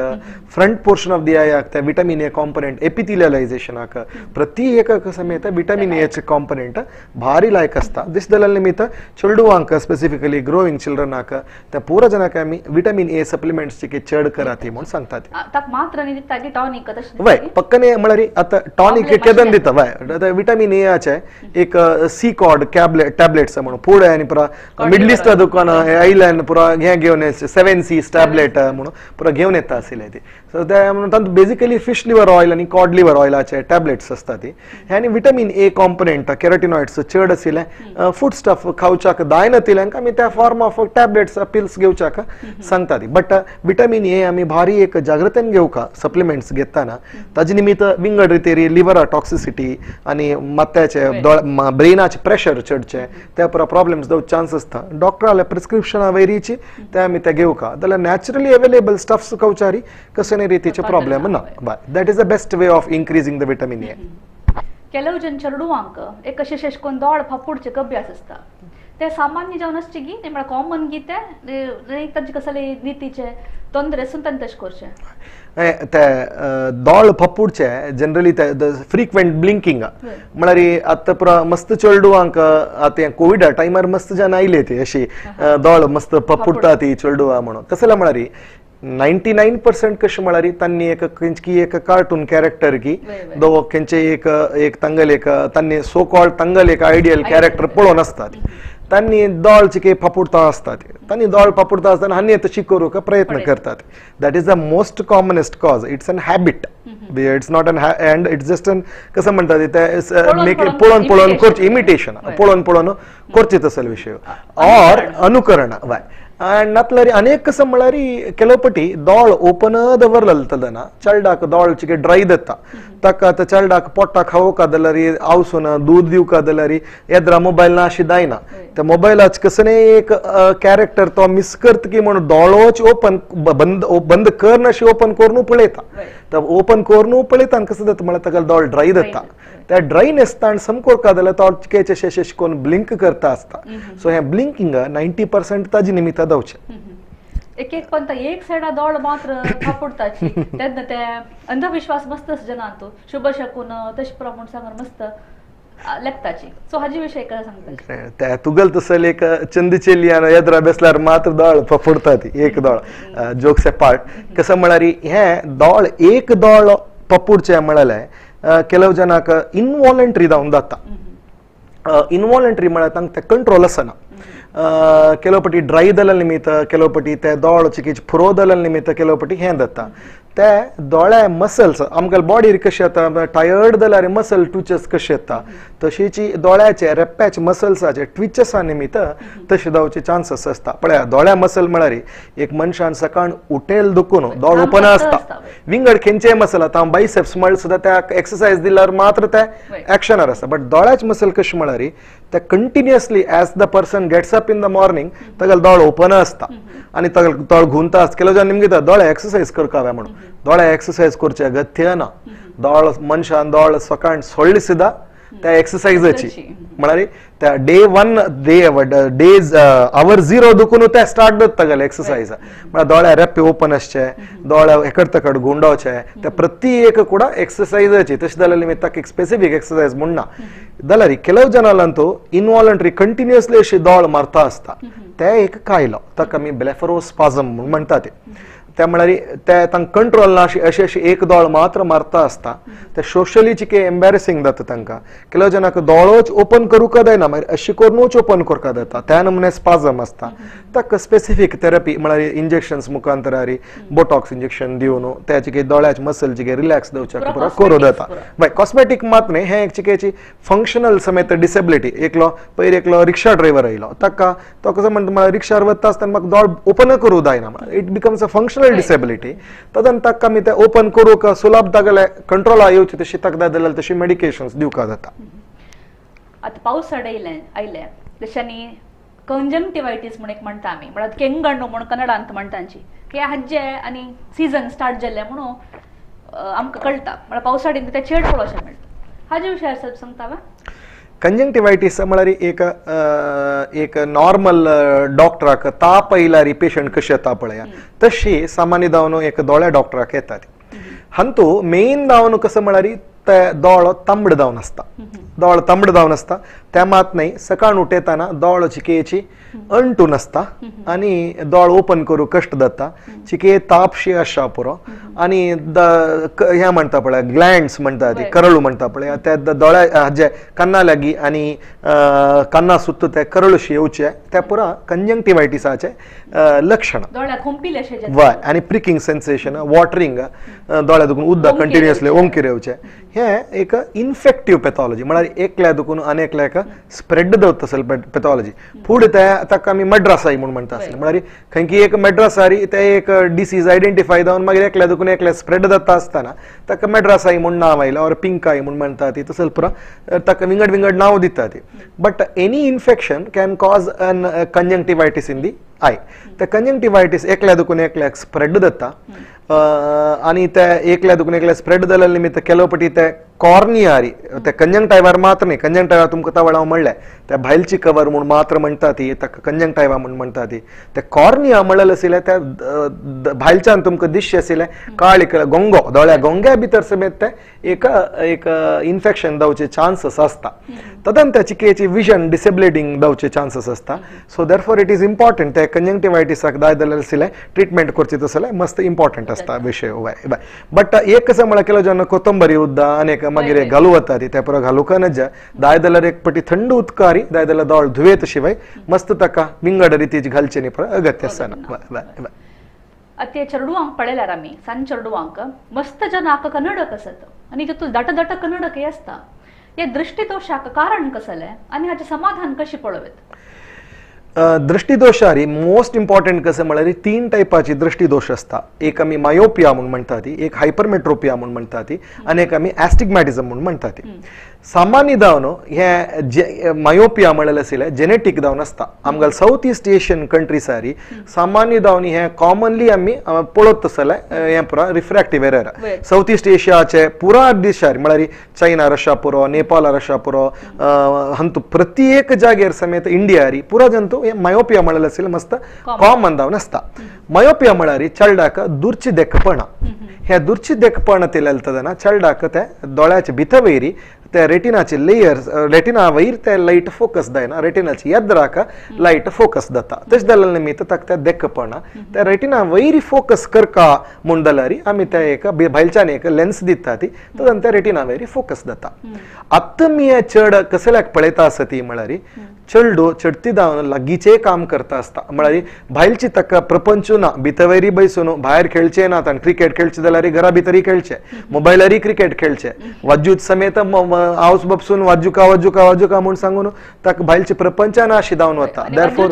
फ्रंट पोर्शन ऑफ the आयाक ते विटामीन ए कॉम्पोनेंट एपिथिलियलायझेशनाक प्रति एक समेत विटामीन एचे कॉम्पोनेंट भारी लायक आसता. दीस जाल्ल्या निमित्त चेडवांक स्पेसिफिकली ग्रोईंग चिल्ड्रनाक त्या पुरा जनाक आमी विटामीन ए सप्लिमेंट्स चिके चड करात म्हूण सांगतात. वय पक्कने म्हळ्यार आतां टॉनिक केदन दिता वय आतां विटामीन ए आचे एक सी कॉड टॅबलेट्स म्हणून पुढे आनी पुरा मिडल ईस्ट दुकान आयल्यान पुरा हें घेवन 7 C's tablet म्हणून पुरा घेवन येता आशिल्ले ती. सो ते म्हणून तातूंत बेसिकली फिश लिवर ऑयल आनी कॉड लिवर ऑयलाचे टॅबलेट्स आसता ती. हे आनी विटामीन ए कॉम्पोनेंट कॅरोटिनॉइड्स चड आशिल्ले फूड स्टफ खावच्याक जायनातिल्ल्यांक आमी त्या फॉर्म ऑफ टॅबलेट्स पिल्स घेवच्याक सांगता ती. बट विटामीन ए आमी भारी एक जागृतेन घेवका सप्लिमेंट्स घेतना, ताजे निमित्त विंगड रितीर लिवरा टॉक्सिसिटी आनी मात्याचे ब्रेनाचे प्रेशर चडचे त्या पुरा प्रॉब्लेम्स जावचे चान्स आसता. डॉक्टराले प्रिस्क्रिप्शना वयरीची ते आमी ते घेवका जाल्यार नॅचरली अवेलेबल स्टफ्स खावच्यारी कसले रितीचे प्रॉब्लेम ना. That is the best way of increasing the vitamin A. ಕೆಲವು ಜನ ಚರ್ಡುವಾಂक एक कशें शेशकोन दोळ फाफुडचे अभ्यास आसता ते सामान्य जावन आसचे गी ते म्हळ्यार कॉमन गी ते तांचे कसले रितीचे तोंदरे आसून तांणी तशें करचें. ते दोळ फप्पुडचे जनरली ते फ्रिक्वेंट ब्लिंकिंग म्हळ्यार आतां पुरा मस्त चेडवांक आतां कोविडा टायमार मस्त जन आयले ती अशी दोळ मस्त फप्पुडटा ती चेडवां म्हणून. कसले म्हळ्यार 99% कशें म्हळ्यार तांणी एक खंयची एक कार्टून कॅरेक्टर की दो खंयचे एक एक तांगेले एक तांणी सो कॉल्ड तांगेले एक आयडियल कॅरेक्टर पळोवन आसता. तांणी दोळ चिके फापुडता आसतात, तांणी दोळ फापुडता आसतना आनी तशी करूंक प्रयत्न करतात. That is the most commonest cause. It's an habit, it's not an and it's just an कसं म्हणतात ते पळोवन पळोवन करचे इमिटेशन, पळोवन पळोवन करचे तसले विशय ऑर अनुकरण. वय आनी नातल्यार अनेक कसं म्हळ्यार ಕೆಲವು ಪಟಿ ದೋळ ಓಪನ್ दवरलतना चलडाक दोळ चिके ड्राय दत्ता ताका आतां चलडाक पोटाक खावोवका जाल्यार आवसून दूद दिवका जाल्यार येद्रा मोबायल ना अशी जायना. त्या मोबायलाच कसने एक कॅरेक्टर तो मिस करता की म्हणून दोळोच ओपन बंद बंद कर अशी ओपन करून पळयता. तर ओपन करून पळयता आनी कसं जाता म्हळ्यार ताका दोळ ड्राय दत्ता. त्या ड्रायनेस ताण समकोरका जाल्यार तो चिकेचे शेशे कोण ब्लिंक करता आसता. सो हें ब्लिंकिंग 90% ताजी निमित्ता जावचें. एक एक पण एक सायडा दोळ मात्र फापुडताची तेन्ना ते अंधविश्वास मस्त जनांतू शुभ शकून तशें प्रमाण सांगून मस्त लेखताची. सो हाजे विशय काय सांगता? त्या तुगल तसले एक चंदचेली येद्रा बेसल्यार मात्र दोळ फाफुडता ती एक दोळ. जोक्स ए पार्ट कसं म्हळ्यार हें दोळ एक दोळ पपुडचें म्हळ्यार ಕೆಲವು ಜನಕ್ಕೆ ಇನ್ವಾಲಂಟ್ರಿ जावन जाता. इनवॉलंटरी म्हळ्यार तांकां तें कंट्रोल आसना. ಕೆಲವು ಪಟಿ ಡ್ರೈ ದಲ್ಲ ನಿಮಿತ್ತ, ಕೆಲವು ಪಟಿ ते दोळ चिकीच फुरो दल निमित्त, ಕೆಲವು ಪಟಿ हें जाता. ते दोळे मसल्स आमकां बॉडीर कशें येता टायर्ड जाल्यार मसल ट्विचस कशें येता तशीची दोळ्याचे रेप्प्याचे मसल्साचे ट्विचसा निमित्त तशें जावचे चान्सीस आसता. पळया दोळ्या मसल म्हळ्यार एक मनशान सकाळ उठेल दुखून दोळ ओपन आसता. विंगड खंयचेय मसल आतां बायसेप्स म्हळ्यार सुद्दां त्या एक्सरसायज दिल्यार मात्र ते एक्शनार आसता. बट दोळ्याचे मसल कशें म्हळ्यार ते continuously as the person gets up in the morning ताका दोळ ओपन आसता आनी ताका दोळ घुंवता आसता. ಕೆಲವು ಜನ ನಿಮ್ಗೆ दोळे एक्सरसायज करका म्हणून दोळे एक्सरसायज करचे अगत्य ना. दोळ मनशान दोळ सकाळ सोडली सुद्दां त्या एक्सरसायजाची म्हळ्यार त्या day one day days our zero दुखून ते स्टार्ट जाता तागेले एक्सरसायज. म्हळ्यार दोळे रेप्पे ओपन आसचे, दोळे एकड तकड गुंडावचे, त्या प्रति एक ಕೂಡ एक्सरसायजाची. तशें जाल्यार निमित्त ताका एक स्पेसिफीक एक्सरसायज म्हणना. जाल्यार ಕೆಲವು जनांतू इनवॉलंटरी कंटिन्युअसली अशी दोळ मारता आसता ते एक कायलो ताका आमी ब्लेफरोस्पाझम म्हूण म्हणटा ते. त्या म्हळ्यार ते तांकां कंट्रोल ना अशी अशी अशी एक दोळ मात्र मारता आसता. ते सोशली चिके एम्बेरसिंग जाता तांकां. ಕೆಲವು जनाक दोळोच ओपन करूंक जायना, मागीर अशी करूनूच ओपन करपाक जाता. त्या नमुने स्पाझम आसता. ताका स्पेसिफीक थेरपी म्हळ्यार इंजेक्शन्स मुखांतरारी बोटॉक्स इंजेक्शन दिवन त्या चिके दोळ्याचे मसल चिके रिलॅक्स दवरच्याक पुरो करूं जाता. बाय कॉस्मेटीक मात न्ही, हें एक चिकेची फंक्शनल समेत डिसेबिलिटी. एकलो पयर एकलो रिक्षा ड्रायव्हर आयलो ताका तो कसो म्हणटा म्हळ्यार रिक्षार वता आसतना म्हाका दोळ ओपन करूं जायना, it becomes a functional disability. तदन ताका आमी ते ओपन करूंक सुलभ तागेले कंट्रोला येवचे तशी ताका जाल्यार तशी मेडिकेशन्स दिवपाक जाता. आतां पावसाळे आयले तशांनी कंजंक्टिवायटीस म्हूण एक म्हणटा आमी, म्हळ्यार केंगण्णू म्हूण कन्नडांत म्हणटांची की हाजे आनी सिजन स्टार्ट जाल्लें म्हणून आमकां कळटा. म्हळ्यार पावसाळीन ते चेड पळोवचें मेळटा. हाजे विशयार साहेब सांगता वा? कंजंक्टिवायटीस म्हळ्यार एक एक नॉर्मल डॉक्टराक ताप आयल्यार पेशंट कशें येता पळया तशी सामान्य जावन एक दोळ्या डॉक्टराक येता. हातूंत मेन जावन कसं म्हळ्यार ते दोळो तांबड जावन आसता. दोळ तांबड जावन आसता त्या मात न्ही सकाळ उठयतना दोळ चिकेची अंटून आसता आनी दोळ ओपन करूंक कश्ट जाता. चिके तापशी आसता पुरो आनी हें म्हणटा पळय ग्लँड्स म्हणटा ती करळू म्हणटा पळय त्या दोळ्या जे काना लागीं आनी काना सुत्त ते करळूशी येवचे त्या पुरा कंजंक्टिवायटिसाचे लक्षण. वय आनी प्रिकींग सेन्सेशन, वॉटरींग, दोळ्या दुखून उदक कंटिन्युअसली ओंकीर येवचे. हें एक इन्फेक्टीव पॅथॉलॉजी म्हळ्यार एकल्या दुखून आनी एकल्याक स्प्रेड जाता तसली पॅथॉलॉजी. फुडें ते ताका आमी मड्रासाई म्हूण म्हणटा आसले म्हळ्यार खंयची एक मड्रासारी ते एक डिसीज आयडेंटिफाय जावन मागीर एकल्या दुखून एकल्या स्प्रेड जाता आसतना ताका मड्रासाई म्हूण नांव आयलें ऑर पिंकाई म्हूण म्हणटा ती तसले पुरा ताका विंगड विंगड नांव दिता ती. But any infection can cause an conjunctivitis in the eye. ते कंजंक्टिवायटीस एकल्या दुखून एकल्याक स्प्रेड जाता आनी ते एकल्या दुखून एकल्या स्प्रेड जाल्ल्या निमित्त ಕೆಲವು पटी ते कॉर्नियारी ते कंजंक्टायवार मात्र न्ही, कंजंक्टायवा तुमकां तवळ हांव म्हणलें त्या भायलची कवर म्हूण मात्र म्हणटा ती ताका कंजंक्टायवा म्हूण म्हणटा ती. ते कॉर्निया म्हणलें आशिल्लें त्या भायलच्यान तुमकां दिसचें आशिल्लें काळी गोंगो दोळ्या गोंग्या भितर समेत ते एक एक इन्फेक्शन जावचे चान्सीस आसता. तदन त्या चिकेची विजन डिसेबिलिटींग जावचे चान्सीस आसता. So therefore it is important ते कंजंक्टिवायटीसाक दाय जाल्यार सिले ट्रिटमेंट करची तसले मस्त इम्पॉर्टंट आसता विशय. बट एक कसं म्हळ्यार केलो जेन्ना कोथंबरी उद्दा आनी मागीर घालू वता ती त्या पुरो घालूंक नज दाय जाल्यार एक पटी थंड उदकारी दाय जाल्यार दोळ धुवेत शिवाय मस्त ताका विंगड रितीची घालचे न्ही पुरो अगत्य आसना. आतां चेडवांक पळयल्यार आमी सान चेडवांक मस्त जनाक कन्नडक आसत आनी तितून दाट दाट कन्नडक हे आसता. हे दृष्टिदोशाक कारण कसलें आनी हाचें समाधान कशें पळोवत? दृष्टिदोशारी मोस्ट इम्पॉर्टंट कसं म्हळ्यार तीन टायपाची दृष्टिदोष आसता. एक आमी मायोपिया म्हूण म्हणटा ती, एक हायपरमेट्रोपिया म्हूण म्हणटा ती आनी एक आमी ॲस्टिग्मॅटिझम म्हूण म्हणटा ती. सामान्य जावन हे मायोपिया म्हळ्यार आशिल्लें जेनेटीक जावन आसता. आमकां सावथ इस्ट एशियन कंट्रीसारी सामान्य जावन हे कॉमनली आमी पळोवत तसलें हें पुरा रिफ्रॅक्टिव एरर. सावथ इस्ट एशियाचे पुरा देशार म्हळ्यार चायना रशिया पुरो, नेपाळ रशिया पुरो, हंतू प्रत्येक जाग्यार समेत इंडियारी पुरा जंतू हे मायोपिया म्हळ्यार आशिल्लें मस्त कॉमन जावन आसता. मायोपिया म्हळ्यार चेडवाक दूरची देखपणा. हे दूरची देखपण तेन्ना चेडवाक ते दोळ्याचे भितर वयरी ते रेटिनाचे लेयर्स रेटिना वयर ते लायट फोकस जायना, रेटिनाचे येद्राक लायट फोकस जाता. तशें जाल्ल्या निमित्त ताका ते देखपणा त्या रेटिना वयर फोकस करका म्हूण जाल्यार आमी ते एक भायल्यान एक लेन्स दिता ती तदन त्या रेटिना वयर फोकस जाता. आतां मी चड कसल्याक पळयता आसा ती म्हळ्यार चेडू चडती जावन लागींचें काम करता आसता. म्हळ्यार भायलची ताका प्रपंच ना, भितर बैसून भायर खेळचें ना. ताणें क्रिकेट खेळचें जाल्यार घरा भितरय खेळचें, मोबायलारय क्रिकेट खेळचें, वाजूत समेत हावस बसून वाजुका वाजुका वाजुका म्हूण सांगून ताका भायलचे प्रपंचान अशी जावन वता. देअरफॉर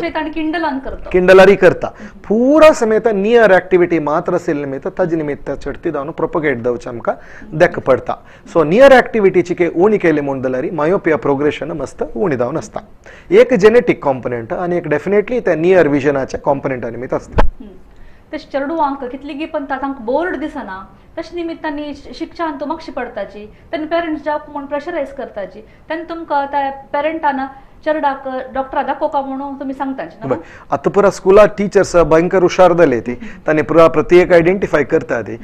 किंडलारी करता पुरा समेत नियर एक्टिविटी मात्र आशिल्ले निमित्त ताजे निमित्त चडती जावन प्रोपगेट जावचें आमकां देख पडटा. सो नियर एक्टिविटीची उणी केली म्हूण जाल्यार मायोपिया प्रोग्रेशन मस्त उणी जावन आसता. एक जेनेटीक कॉम्पोनंट आनी एक डेफिनेटली ते नियर विजनाचे कॉम्पोनंटा निमित्त आसता. तशें चेडवांक कितलीगी पण तांकां बोर्ड दिसना तशें निमित्तांनी शिक्षण तो मागशी पडटाची तेन्ना पेरंट्स जावक म्हूण प्रेशरायज करताची तेन्ना तुमकां त्या पेरंटान चेडवाक डॉक्टरा दाखोवका म्हणून तुमी सांगताची. आतां पुरा स्कुलात टिचर्स भयंकर हुशार जाले ती तांणी पुरा प्रत्येक आयडेंटिफाय करता ती.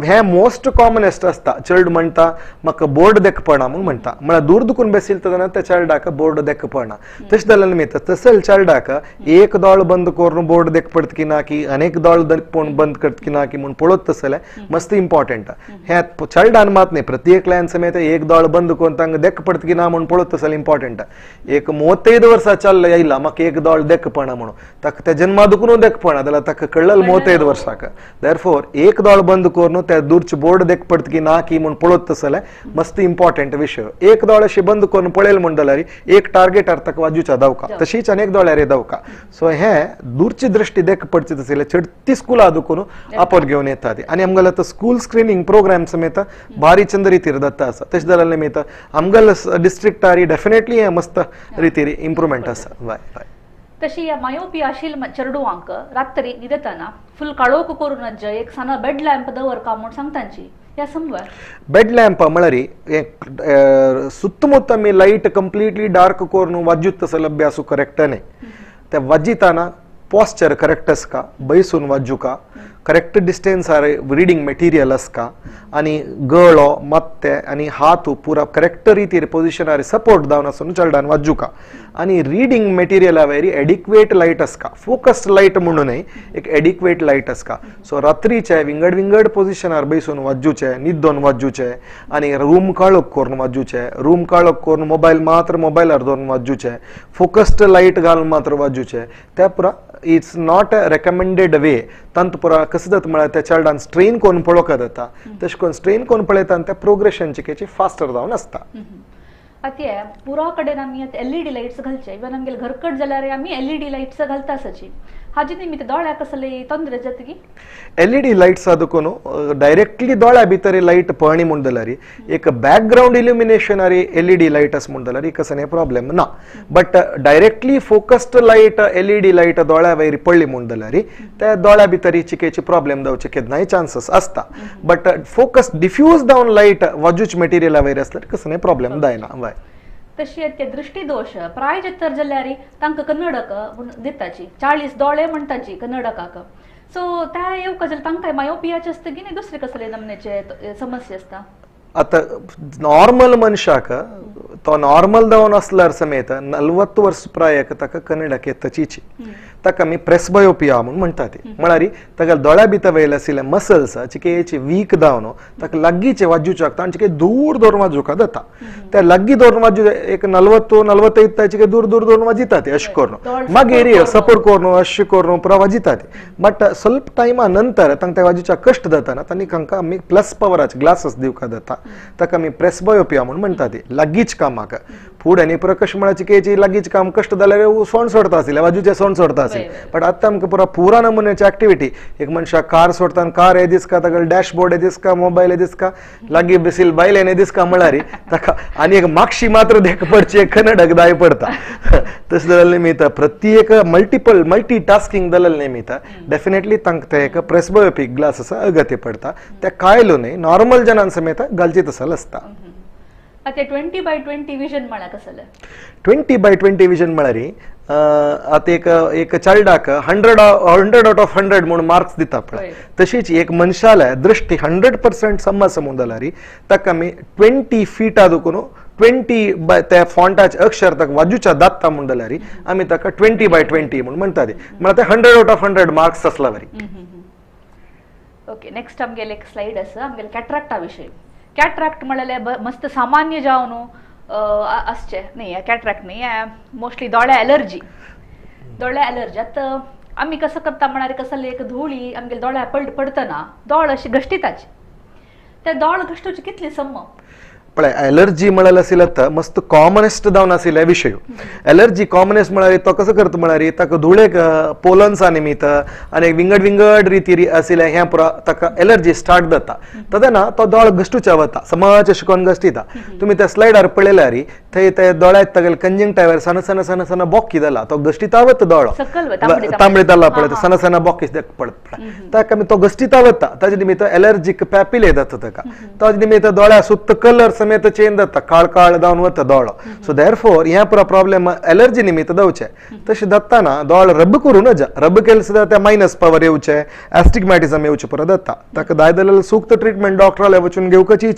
हें मोस्ट कॉमनेस्ट आसता. चेड म्हणटा म्हाका बोर्ड देखपणा म्हूण म्हणटा, म्हळ्यार दूर दुखून बेसील तेन्ना त्या चेडवाक बोर्ड देखपणा. तशें जाल्या निमित्त तसले चेडवाक एक दोळ बंद करून बोर्ड देख पडत की ना की अनेक दोळ देखपण बंद करत की ना की म्हूण पळोवत तसलें मस्त इम्पॉर्टंट. हें चेडवान मात न्ही प्रत्येकल्यान समेत एक दोळ बंद करून तांकां देख पडत की ना म्हूण पळोवत तसलें इम्पॉर्टंट. एक 35 वर्सां चल्ल येयला म्हाका एक दोळ देखपणा म्हणून ताका त्या जन्मा दुखून देखपणा जाल्यार ताका कळ्ळें 35 वर्साक. देअरफॉर एक दोळ बंद करून त्या दूरचे बोर्ड देख पडत की ना की म्हूण पळोवत तसलें मस्त इम्पॉर्टंट विशय. एक दोळ अशें बंद करून पळयल म्हूण जाल्यार एक टार्गेटार ताका वाजूच्या धांवका तशीच अनेक दोळ्यार धांवका. सो हें दूरची दृश्टी देख पडची तसलें चडती स्कुलां दुखून आपण घेवन येता ती. आनी आमगेलो आतां स्कूल स्क्रिनींग प्रोग्राम समेत भारी चंद रितीर दत्ता आसा. तशें जाल्यार निमित्त आमगेलो डिस्ट्रिक्टारी डेफिनेटली हें मस्त रितीर इम्प्रुवमेंट आसा. तशी ह्या मायोपिया आशिल्ल्या चेडवांक रात्री न्हिदतना फुल काळोख करून एक सान बेड लॅम्प दवरका म्हूण सांगतांची ह्या समवार. बेड लॅम्प म्हळ्यार सुत्तमुत्त आमी लायट कंप्लिटली डार्क करून वाजूत तसो अभ्यास करेक्ट न्ही. ते वाजिताना पॉस्चर करेक्ट आसका, बैसून वाजुका, correct distance are reading material आसका आनी गळो मात्ते आनी हात पुरा करेक्ट रितीर पोजिशनार सपोर्ट जावन आसून चेडवान वाजुका आनी रिडींग मटेरियला वयर एडिक्वेट लायट आसका, फोकस्ड लायट म्हणून न्हय, एक एडिक्वेट लायट आसका. सो रात्रीचे विंगड विंगड पोजिशनार बैसून वाजुचे, न्हिदोन वाजुचे आनी रूम काळोख करून वाजुचे, रूम काळोख करून मोबायल मात्र मोबायलार दवरून वाजुचे, फोकस्ड लायट घालून मात्र वाजुचे. त्या पुरा it's not a recommended way. तांतू पुरा कसं जाता म्हळ्यार त्या चेडवान स्ट्रेन करून पळोवंक जाता, तशें करून स्ट्रेन करून पळयता आनी त्या प्रोग्रेशन चिकेची फास्टर जावन आसता. आतां पुरा कडेन आमी आतां एलईडी लायट्स घालचे, इवन आमगेले घरकट जाल्यार आमी एलईडी लायट्स घालता आसाची. हाजे निमित्त दोळ्याक कसले तोंदरे जाता की एलईडी लायट्स दुखून डायरेक्टली दोळ्या भितर लायट पळणी म्हूण जाल्यार एक बॅकग्रावंड इल्युमिनेशन आनी एलईडी लायट आसा म्हूण जाल्यार कसले प्रॉब्लेम ना. But directly focused light LED light दोळ्या वयर पडली म्हूण जाल्यार त्या दोळ्या भितर चिकेची प्रॉब्लेम जावचे केन्नाय चान्सीस आसता. बट फोकस डिफ्यूज जावन लायट वाजूच मटेरियला वयर आसल्यार कसले प्रॉब्लेम जायना. वय तशी ते दृष्टिदोष प्राय तर जाल्यार तांकां कन्नडक म्हूण दिताची 40 दोळे म्हणटाची कन्नडकाक. सो त्या येवका जाल्यार तांकां मायोपियाचे आसता की न्ही दुसरे कसले नमनेचे समस्या आसता. आतां नॉर्मल मनशाक तो नॉर्मल जावन आसल्यार समेत 40 वर्स प्रायक ताका कन्नडक येतचीची. ताका आमी प्रेसबायोपिया म्हूण म्हणटात. म्हळ्यार ताका दोळ्या भितर वयले आशिल्ले मसल्स चिकेचे वीक जावन ताका लागींचे वाजूचे लागता आनी चिके दूर दवरून वाजूका जाता. त्या लागीं दवरून वाजू एक 40 45 चिके दूर दूर दवरून वाजितात अशें करून मागीर सपोर्ट करून अशें करून पुरा वाजितात. बट स्वल्प टायमा नंतर तांकां त्या वाजूच्या कश्ट जाताना तांणी तांकां आमी प्लस पवराचे ग्लासीस दिवका जाता. ताका आमी प्रेसबायोपिया म्हूण म्हणटात. लागींच कामाक फुडें आनी पुरा कशें म्हळ्यार चिकेची लागींच काम कश्ट जाल्यार सोंड सोडता आशिल्ले बाजूचे सोंड सोडता आशिल्ले. बट आतां आमकां पुरा पुरा नमुन्याची एक्टिविटी एक मनशाक कार सोडता कार हे दिसका ताका डॅशबोर्ड हे दिसका मोबायल हे दिसका लागीं बसील बायल हे दिसका म्हळ्यार ताका आनी एक मागशी मात्र देख पडची कन्नडक दाय पडता. तशें जाल्ले निमित्त प्रत्येक मल्टिपल मल्टी टास्किंग जाल्ले निमित्त डेफिनेटली तांकां ते एक प्रेसबायोपिक ग्लास आसा अगत्य पडटा. ते कायलो न्हय नॉर्मल जनां समेत घालची तसो आसता. आतां 20/20 विजन म्हळ्यार कसलें? 20/20 विजन म्हळ्यार आतां एक एक चेरडाक 100 आउट ऑफ 100 म्हूण मार्क्स दिता पळय तशीच एक मनशाले दृश्टी 100% समज समजून जाल्यार ताका आमी 20 फिटा दुखून 20 बाय त्या फॉन्टाचे अक्षर ताका वाजूच्या दात्ता म्हूण जाल्यार आमी ताका 20/20 म्हूण म्हणटात. म्हळ्यार ते 100 आउट ऑफ 100 मार्क्स आसला बरी. ओके, नेक्स्ट आमगेले एक स्लायड आसा आमगेले कॅट्राक्टा विशय. कॅट्राक्ट म्हणल्यार मस्त सामान्य जावन आसचे न्ही कॅट्राक्ट न्ही मोस्टली दोळ्या एलर्जी. दोळ्या एलर्जी आतां आमी कसो करता म्हळ्यार कसले एक धुळी आमगेले दोळ्या पडटना दोळ अशी घश्टिताची त्या दोळ घश्टूची कितली सम पळय एलर्जी म्हळ्यार आशिल्ले आतां मस्त कॉमनेस्ट जावन आशिल्ले विशय. एलर्जी कॉमनेस्ट म्हळ्यार तो कसो करता म्हळ्यार ताका धुळेक पोलन्सा निमित्त आनी विंगड विंगड रिती आशिल्ले हें पुरा ताका एलर्जी स्टार्ट जाता. तेन्ना तो दोळ घश्टूच्या वता समज अशें करून घश्टिता. तुमी त्या स्लायडार पळयल्यार थंय ते दोळ्याक तागेले कंजंक्टायवर सण सण सण सण बोकी जाला तो घश्टिता वता दोळो तांबडे जाला पळय सण सण बोकी पडत पळय ताका तो घश्टिता वता. ताजे निमित्त एलर्जीक पॅपिले जाता ताका. ताजे निमित्त दोळ्या सुत्त कलर समेत चेंज जाता काळ काळ जावन वता दोळो. सो देअरफोर ह्या पुरा प्रॉब्लेम एलर्जी निमित्त जावचे. तशें जाताना दोळ रब करूं नजा रब केलें सुद्दां त्या मायनस पावर येवचे एस्टिग्मॅटिझम येवचे पुरो जाता. ताका जाय जाल्यार सूक्त ट्रिटमेंट डॉक्टराले वचून घेवपाची.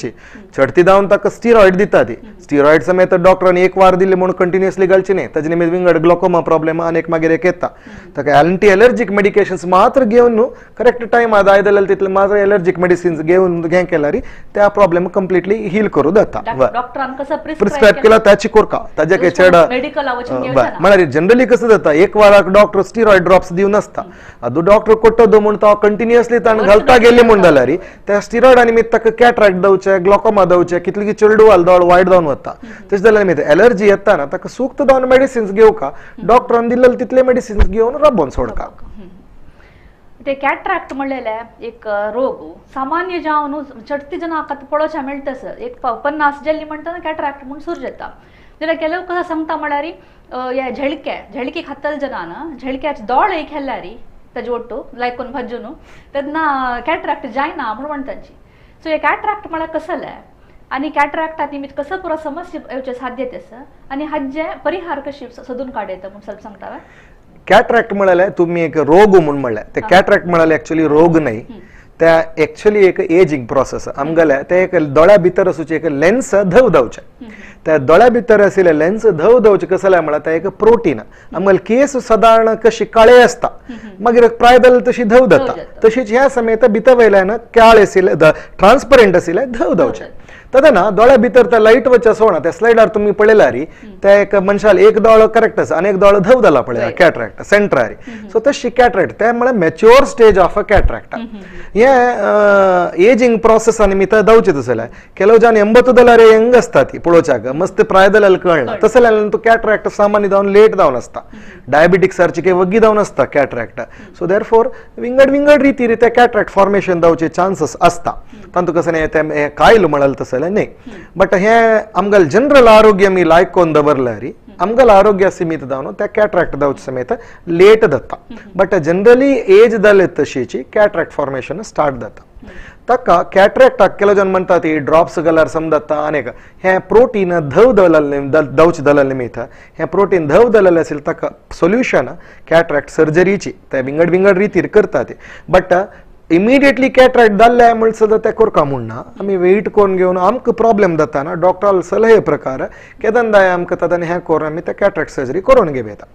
चडती जावन ताका स्टिरॉयड दिता ती स्टिरॉयड समेत डॉक्टरान एक वार दिली म्हणून कंटिन्युअसली घालची न्ही. ताजे निमित्त विंगड ग्लोकोमा प्रॉब्लेम आनी एक मागीर एक येता. ताका एंटी एलर्जीक मेडिकेशन्स मात्र घेवन न्हू करेक्ट टायमार जाय जाल्यार तितले मात्र एलर्जीक मेडिसिन्स घेवन हें केल्यार त्या प्रॉब्लेम कंप्लिटली हील करूं जाता. डॉक्टरान कसं प्रिस्क्रायब केला त्याची कोरका ताजे काही चेड म्हळ्यार जनरली कसं जाता एक वाराक डॉक्टर स्टिरॉयड ड्रॉप्स दिवन आसता. आदू डॉक्टर कोट्टो म्हूण तो कंटिन्युअसली ताणें घालता गेले म्हूण जाल्यार त्या स्टिरॉयडा निमित्त ताका कॅट्राक्ट जावचे ग्लोकोमा जावचे कितली चेडवाल दोळ वायट जावन वता. तशें जाल्यार निमित्त एलर्जी येता ना ताका सूक्त जावन मेडिसिन्स घेवका डॉक्टरान दिल्ले तितले मेडिसिन्स घेवन राबोवन सोडका. ते कॅट्राक्ट म्हणलेले एक रोग सामान्य जावन चडती जण आतां पळोवच्या मेळटा सर एक 50 जल्ली म्हणटा कॅट्राक्ट म्हूण सुरू जाता. जाल्यार ಕೆಲವು कसं सांगता म्हळ्यार हे झळके झळके खातल जनान झळक्याचे दोळ एक हेल्यार ताजे ಒಟ್ಟು लायकून भाजून तेन्ना कॅट्राक्ट जायना म्हूण म्हणटाची. सो हे कॅट्राक्ट म्हळ्यार कसलें आनी कॅट्राक्टा निमित्त कसं पुरा समस्या येवचे साध्यते आसा आनी हाजे परिहार कशी सोदून काडयता म्हूण ಸ್ವಲ್ಪ सांगता. कॅट्रॅक्ट म्हळ्यार तुम्ही एक रोग म्हूण म्हणलें ते कॅट्रॅक्ट म्हळ्यार एक्चुअली रोग न्हय त्या एक्चुअली एक एजिंग प्रोसेस आमगेले ते एक दोळ्या भितर आसूचे एक लेन्स धव धांवचे त्या दोळ्या भितर आशिल्ले लेन्स धव धांवचे कसलें म्हळ्यार ते एक प्रोटीन आमगेले केस सादारण कशी काळे आसता मागीर प्राय जाल्यार तशी धव जाता तशीच ह्या समेत भितर वयल्यान काळे आशिल्ले ट्रान्सपरंट आशिल्ले धव धांवचे. तेन्ना दोळ्या भितर त्या लायट वचचे सोडा त्या स्लायडार तुमी पळयल्यार त्या एक मनशाल एक दोळो करेक्ट आसा आनी एक दोळो धव जाला पळय कॅट्रॅक्ट सेंटरार. सो तशी कॅट्रॅक्ट ते म्हळ्यार mature stage of a cataract हे एजिंग प्रोसेसा निमित्त जावचें तसलें. ಕೆಲವು ಜನ 80 जाल्यार यंग आसता ती पळोवच्याक मस्त प्राय जाल्यार कळना तसलें जाल्यार तो कॅट्रॅक्ट सामान्य जावन लेट जावन आसता. डायबिटीक सारचे वग्गी जावन आसता कॅट्रॅक्ट. सो देअरफोर विंगड विंगड रितीर ते कॅट्रॅक्ट फॉर्मेशन जावचे चान्सीस आसता. तांतू कसं न्ही तें कायल म्हळ्यार तसलें न्ही. बट हे आमगेले जनरल आरोग्य आमी लायकोन दवरल्यार आमगेले आरोग्य सीमित जावन त्या कॅट्रॅक्ट जावचे समेत लेट जाता. बट जनरली एज जाले तशीची कॅट्रॅक्ट फॉर्मेशन स्टार्ट जाता. ताका कॅट्रॅक्टाक ಕೆಲವು जन म्हणटात ती ड्रॉप्स घाल्यार समजता आनी हें प्रोटीन धव धांवचे जाल्ले निमित्त हें प्रोटीन धव जाल्लें आशिल्लें ताका सोल्युशन कॅट्रॅक्ट सर्जरीची ते विंगड विंगड रितीर करतात. बट इमिडिएटली कॅटरॅक्ट जाल्ले म्हण सुद्दां तें करका म्हूण ना, आमी वेट करून घेवन आमकां प्रॉब्लेम जाता ना डॉक्टरान सलहे प्रकार केदनदाय आमकां तातूंत हें करून आमी ते कॅटरॅक्ट सर्जरी करून घेवं येता.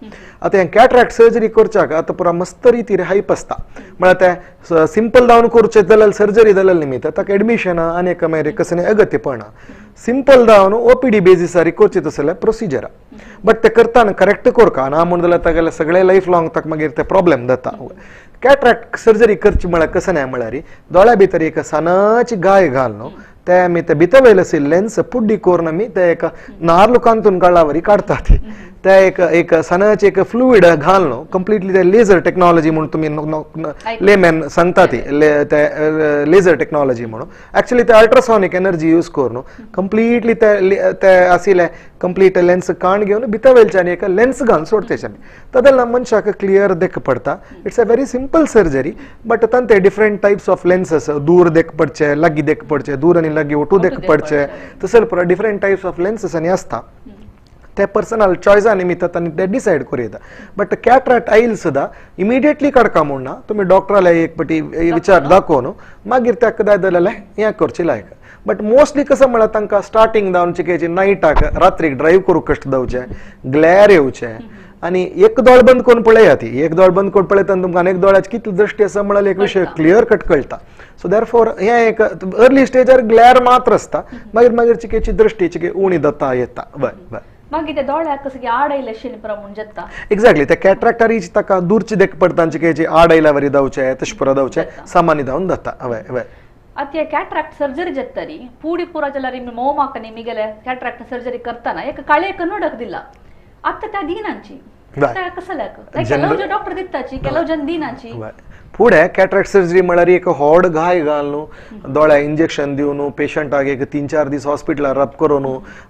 आतां हें कॅटरॅक्ट सर्जरी करच्याक आतां पुरा मस्त रितीर हायप आसता, म्हळ्यार तें सिंपल जावन करचें जाल्यार सर्जरी जाल्यार निमित्त ताका एडमिशन आनी मागीर कसलें अगत्यपण सिंपल जावन ओपीडी बेजीसार करचें तसलें प्रोसिजर, बट ते करतना करेक्ट करका ना म्हूण जाल्यार तागेलें सगळें लायफ लॉंग ताका मागीर ते प्रॉब्लेम जाता. कॅटरॅक्ट सर्जरी करची म्हळ्यार कशें न्हय म्हळ्यार दोळ्या भितर एक सानाची गाय घाल न्हू ते आमी ते भितर वयले आशिल्ले लेन्स पुड्डी करून आमी ते एक नार्ल कांतून काडला वरी काडटात, ते एक एक सनाचे एक फ्लुइड घाल न्हू कंप्लिटली ते लेजर टेक्नॉलॉजी म्हणून तुमी लेमॅन सांगता ती ते लेजर टेक्नॉलॉजी म्हणून एक्चुअली ते अल्ट्रासॉनिक एनर्जी यूज करून कंप्लिटली ते आशिल्ले कंप्लीट लेन्स काण घेवन भितर वयल्यान एक लेन्स घालून सोडते आमी, ताका मनशाक क्लियर देख पडटा. It's a very simple surgery but तांचे डिफरंट टायप्स ऑफ लेन्सेस, दूर देख पडचे, लागीं देख पडचे, दूर आनी लागीं ओटू देख पडचे, तसले पुरा डिफरंट टायप्स ऑफ लेन्सेस आनी आसता. ते पर्सनल चॉयसा निमित्त तांणी ते डिसायड करूं येता. बट कॅटरॅक्ट आयल सुद्दां इमिडिएटली काडका म्हूण ना, तुमी डॉक्टराले एक पटी विचार दाखोवन मागीर ताका जाय जाल्यार हें करचें लायक. बट मोस्टली कसं म्हळ्यार तांकां स्टार्टींग जावन चिकेची नायटाक रात्रीक ड्रायव्ह करूंक कश्ट जावचें, ग्लॅर येवचें आनी एक दोळ बंद करून पळयात, एक दोळ बंद करून पळयता तुमकां आनी एक दोळ्याची कितली दृश्टी आसा म्हळ्यार एक विशय क्लियर कट कळटा. सो देरफोर हें एक अर्ली स्टेजार ग्लॅर मात्र आसता, मागीर मागीर चिकेची दृश्टी चिके उणी जाता येता. बरें बरें मागीर ते दोळ्याक कसं की आड आयले पुरा म्हूण जाता. एक्झॅक्टली ते कॅटरॅक्टारी ताका दूरची देख पडटा चिकेची आड आयल्या वरी जावचें, तशें पुरा जावचें सामान्य जावन जाता. हय हय. आतां कॅटरॅक्ट सर्जरी जातरी पुडी पुरा जाल्यार मोमाक निमिगेले कॅटरॅक्ट सर्जरी करतना एक काळे कन्नडक दिला, आतां त्या दिनांची कसल्याक डॉक्टर दिताची ಕೆಲವು जन दिनाची. फुडें कॅटरॅक्ट सर्जरी म्हळ्यार एक होड घाय घाल न्हू, दोळ्या इंजेक्शन दिवन पेशंटाक एक 3-4 दीस हॉस्पिटलार रब करून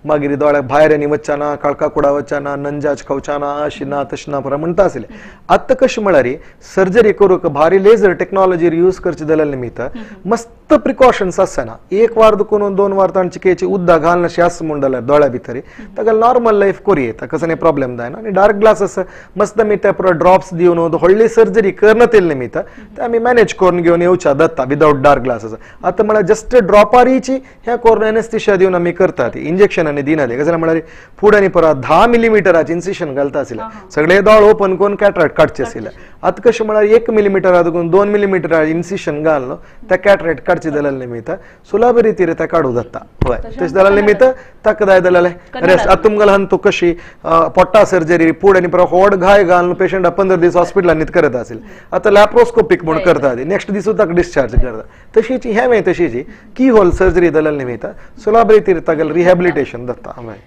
मागीर दोळ्याक भायर आनी वचना, काळका कुडा वचना, नंजाच खावचाना, अशी ना तशी ना पुरा म्हणटा आसले. आतां कशें म्हळ्यार सर्जरी करूंक भारी लेजर टेक्नॉलॉजी यूज करची जाल्यार निमित्त मस्त प्रिकॉशन्स आसना. एक वार दुखून 2 वार तांची केची उद्दा घालनाशी आस म्हूण जाल्यार दोळ्या भितर ताका नॉर्मल लायफ करूं येता, कसलें प्रॉब्लेम जायना. आनी डार्क ग्लासीस मस्त आमी ते पुरो ड्रॉप्स दिवन व्हडली सर्जरी करना तेल निमित्त ते आमी मॅनेज करून घेवन येवच्या जाता विदावट डार्क ग्लासीस. आतां म्हळ्यार जस्ट ड्रॉपारीची हें करून एनेस्थिशिया दिवन आमी करतात, इंजेक्शन आनी दिनाले. कशें म्हळ्यार फुडें आनी परत 10 मिलीमिटराचे इन्सिशन घालता आशिल्ले, सगळे दोळ ओपन करून कॅटरॅक्ट काडचे आशिल्ले. आतां कशें म्हळ्यार 1 मिलीमिटरा देखून 2 मिलीमिटराचे इन्सिशन घालून ते कॅटरॅक्ट काडचे जाल्यार निमित्त सुलभ रितीर ते काडूं जाता. हय तशें जाल्यार निमित्त ताका जाय जाल्यार रेस्ट. आतां तुमकां तूं कशी पोटा सर्जरी फुडें आनी परत होड घाय घालून पेशंट 15 दीस हॉस्पिटलांनी करत आशिल्ले, आतां लॅप्रोस्कोपीक म्हूण करता, नेक्स्ट दिसूच ताका डिस्चार्ज करता. तशीच हें तशीच की होल सर्जरी जाल्यार निमित्त सुलभ रितीर तागेलें रिहॅबिलिटेशन जाता. हय.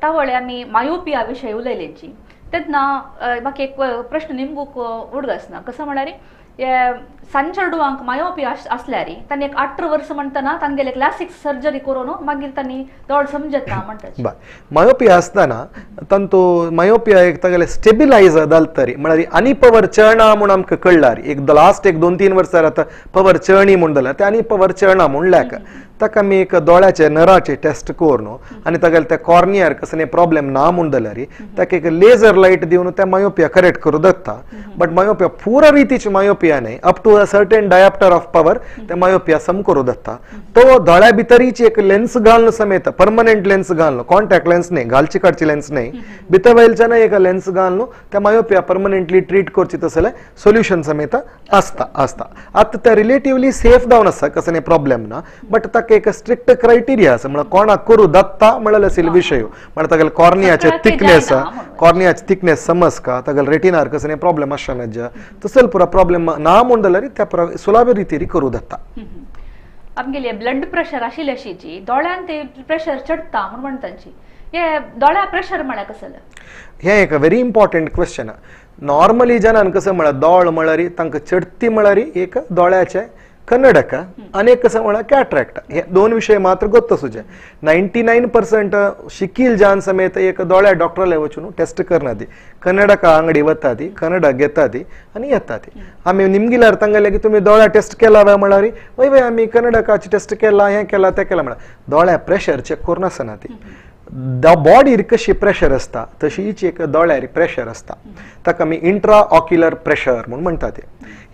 तावळे आमी मायोपिया विशय उलयलेची तेन्ना म्हाका एक प्रश्न निमगूक उडगासना, कसो म्हळ्यार सांचेडवांक मायोपिया आसल्यार तांणी एक 18 वर्सां म्हणटना तांगेले क्लासिक सर्जरी करून मागीर तांणी दोळ समजता म्हणटा. मायोपिया आसतना तांतो मायोपिया एक तागेले स्टेबिलायज जाल तरी म्हळ्यार आनी पवर चडना म्हूण आमकां कळ्ळार एक लास्ट एक 2-3 वर्सां आतां पवर चडणी म्हूण जाल्यार ते आनी पवर चडना म्हूण लॅक ताका आमी एक दोळ्याचे नराचे टेस्ट करून आनी तागेले त्या कॉर्नियर कसले प्रॉब्लेम ना म्हूण जाल्यार ताका एक लेजर लायट दिवन त्या मायोपिया करेक्ट करूं जाता. बट मायोपिया पुरा रितीची मायोपिया न्हय, up to a certain diopter of power ते मायोपिया सम करूं जाता. तो दोळ्या भितरीची एक लेन्स घालून समेत परमनंट लेन्स घालून, कॉन्टॅक्ट लेन्स न्हय, घालची काडची लेन्स न्हय, भितर वयल्यान एक लेन्स घालून त्या मायोपिया परमनंटली ट्रीट करची तसलें सोल्युशन समेत आसता आसता. आतां ते रिलेटिवली सेफ जावन आसा, कसलें प्रॉब्लेम ना. बट ताका एक स्ट्रिक्ट क्रायटेरिया आसा, म्हळ्यार कोणाक करूं जाता म्हळ्यार आशिल्लो विशय, म्हळ्यार तागेले कॉर्नियाचे थिकनेस, कॉर्नियाचे थिकनेस समज का तागेले रेटिनार कसलें प्रॉब्लेम आसना तसले पुरा प्रॉब्लेम ना म्हूण जाल्यार त्या पुरा सुलभ रितीन करूं जाता. आमगेले ब्लड प्रेशर आशिल्ले अशीची दोळ्यान ते प्रेशर चडटा म्हूण म्हणटाची, हे दोळ्या प्रेशर म्हळ्यार कसलें? हें एक व्हेरी इम्पॉर्टंट क्वेश्चन. नॉर्मली जनान कसं म्हळ्यार दोळ म्हळ्यार तांकां चडती म्हळ्यार एक दोळ्याचें कन्नडक आनी एक कसं म्हळ्यार कॅटरॅक्ट, हे 2 विशय मात्र गोत्त सुचे. 99% शिकील जान समेत एक दोळ्या डॉक्टराले वचून टेस्ट करना ती कन्नडका अंगडी वता ती कन्नडक घेता ती आनी येता ती. आमी निमगिल्यार तांगेले की तुमी दोळ्या टेस्ट केला काय म्हळ्यार वय वय आमी कन्नडकाची टेस्ट केला, हें केला तें केला म्हळ्यार दोळ्या प्रेशर चॅक करून आसना ती. बॉडीर कशी प्रेशर आसता तशीच एक दोळ्यार प्रेशर आसता, ताका आमी इंट्रा ऑक्युलर प्रेशर म्हूण म्हणटा. ते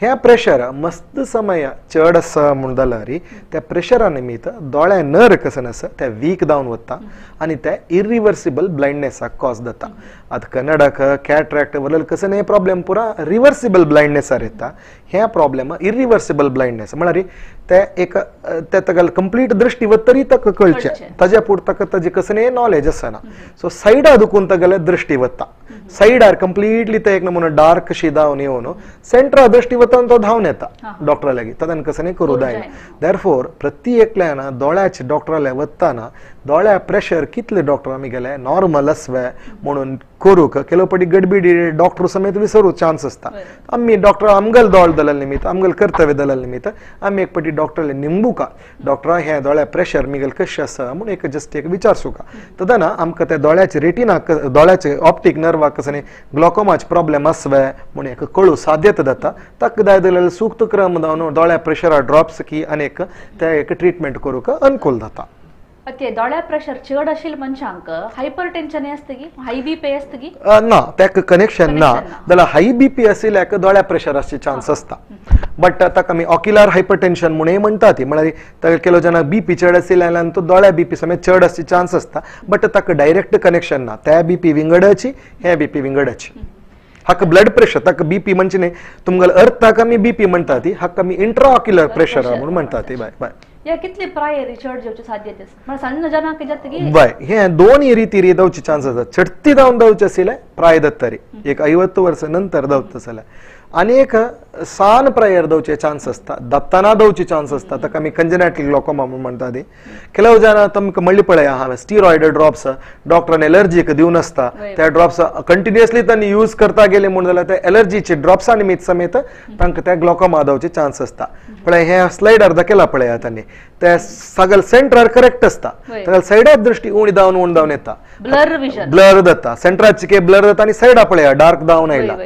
ह्या प्रेशर मस्त समय चड आसा म्हूण जाल्यार त्या प्रेशरा निमित्त दोळ्या नर कसन आसा ते वीक जावन वता आनी ते इरिवर्सिबल ब्लायंडनेसाक कॉज जाता. आतां कन्नडाक कॅट्रॅक्ट वरल कसन हे प्रॉब्लेम पुरा रिवर्सिबल ब्लायंडनेसार येता. हे प्रॉब्लेम इरिवर्सिबल ब्लायंडनेस म्हळ्यार ते एक ते ताका कंप्लीट दृष्टी वत तरी ताका कळचें, ताज्या पुर ताका ताजे कसलें नॉलेज आसना. सो सायडा दुखून तागेले दृष्टी वता, सायडार कंप्लिटली ते एक नमुना डार्क शी धांवन येवन सेंटरा दृष्टी वता तो धांवन येता डॉक्टरा लागीं, तातून कसलें करूं जायना. देरफोर प्रति एकल्यान दोळ्याचे डॉक्टरा वतना दोळ्या प्रेशर कितले डॉक्टर आमी गेले नॉर्मल आसवे म्हणून करूंक केलो पटी गडबिडी डॉक्टर समेत विसरू चान्स आसता. आमी डॉक्टर आमगेल दोळ दलल निमित्त आमगेल कर्तव्य दलल निमित्त आमी एक पटी डॉक्टरले निंबुका डॉक्टरा हे दोळ्या प्रेशर मिगेल कशें आसा म्हूण एक जस्ट एक विचारसुका. तदना आमकां त्या दोळ्याचे रेटिना दोळ्याचे ऑप्टीक नर्वाक कसं ग्लॉकोमाचे प्रॉब्लेम आसवे म्हूण एक कळू साध्यता जाता. ताका जाय जाल्यार सूक्त क्रम जावन दोळ्या प्रेशरा ड्रॉप्स की आनी एक ते एक ट्रिटमेंट करूंक अनुकूल जाता. ते दोळ्या प्रेशर चड आशिल्ल्या मनशांक हायपर टेन्शन आसता की हाय बीपी आसता की ना, ताका कनेक्शन ना. जाल्यार हाय बीपी आशिल्ल्याक दोळ्या प्रेशराचे चान्स आसता, बट ताका आमी ऑक्युलर हायपर टेन्शन म्हणून म्हणटा ती, म्हळ्यार ताका केलो जेन्ना बीपी चड आशिल्ल्यान तो दोळ्या बीपी समेत चड आसचे चान्स आसता, बट ताका डायरेक्ट कनेक्शन ना. त्या बीपी विंगडाची हे बीपी विंगडाची. हाका ब्लड प्रेशर ताका बीपी म्हणजे न्ही तुमगेलो अर्थाक आमी बीपी म्हणटा ती, हाका आमी इंट्रा ऑक्युलर प्रेशर म्हणून म्हणटा ती. बाय बाय या कितले प्राय रिचर्ड जेवचे साध्यते म्हळ्यार सಣ್ಣ ಜನ जातकी बाय हे दोन ರೀತಿ धांवचे चान्स आसा. चडती धांवन धांवचे आशिल्ले प्राय दत्तरी एक 50 वर्सां नंतर धांवता जाल्यार आनी एक सान प्रायर धांवचे चान्स आसता, दत्ताना धांवचे चान्स आसता, ताका आमी कंजनाटल ग्लॉकोमा म्हूण म्हणटा ती. ಕೆಲವು ಜನ ತಮ್ಗೆ ಮಳ್ಳಿ ಪಳೆಯ हांवें स्टिरॉयड ड्रॉप्स डॉक्टरान एलर्जीक दिवन आसता, त्या ड्रॉप्स कंटिन्युअसली तांणी यूज करता गेले म्हूण जाल्यार ते एलर्जीचे ड्रॉप्सा निमित्त समेत तांकां त्या ग्लॉकोमा धांवचे चान्स आसता. पळय हे स्लायडर दाखयला पळया तांणी ते सगळे सेंटरार करेक्ट आसता, ताका सायडार दृष्टी उणी धांवन उणी धांवन येता, ब्लर विजन ब्लर जाता, सेंटराचे ब्लर जाता आनी सायडा पळया डार्क धांवन आयला,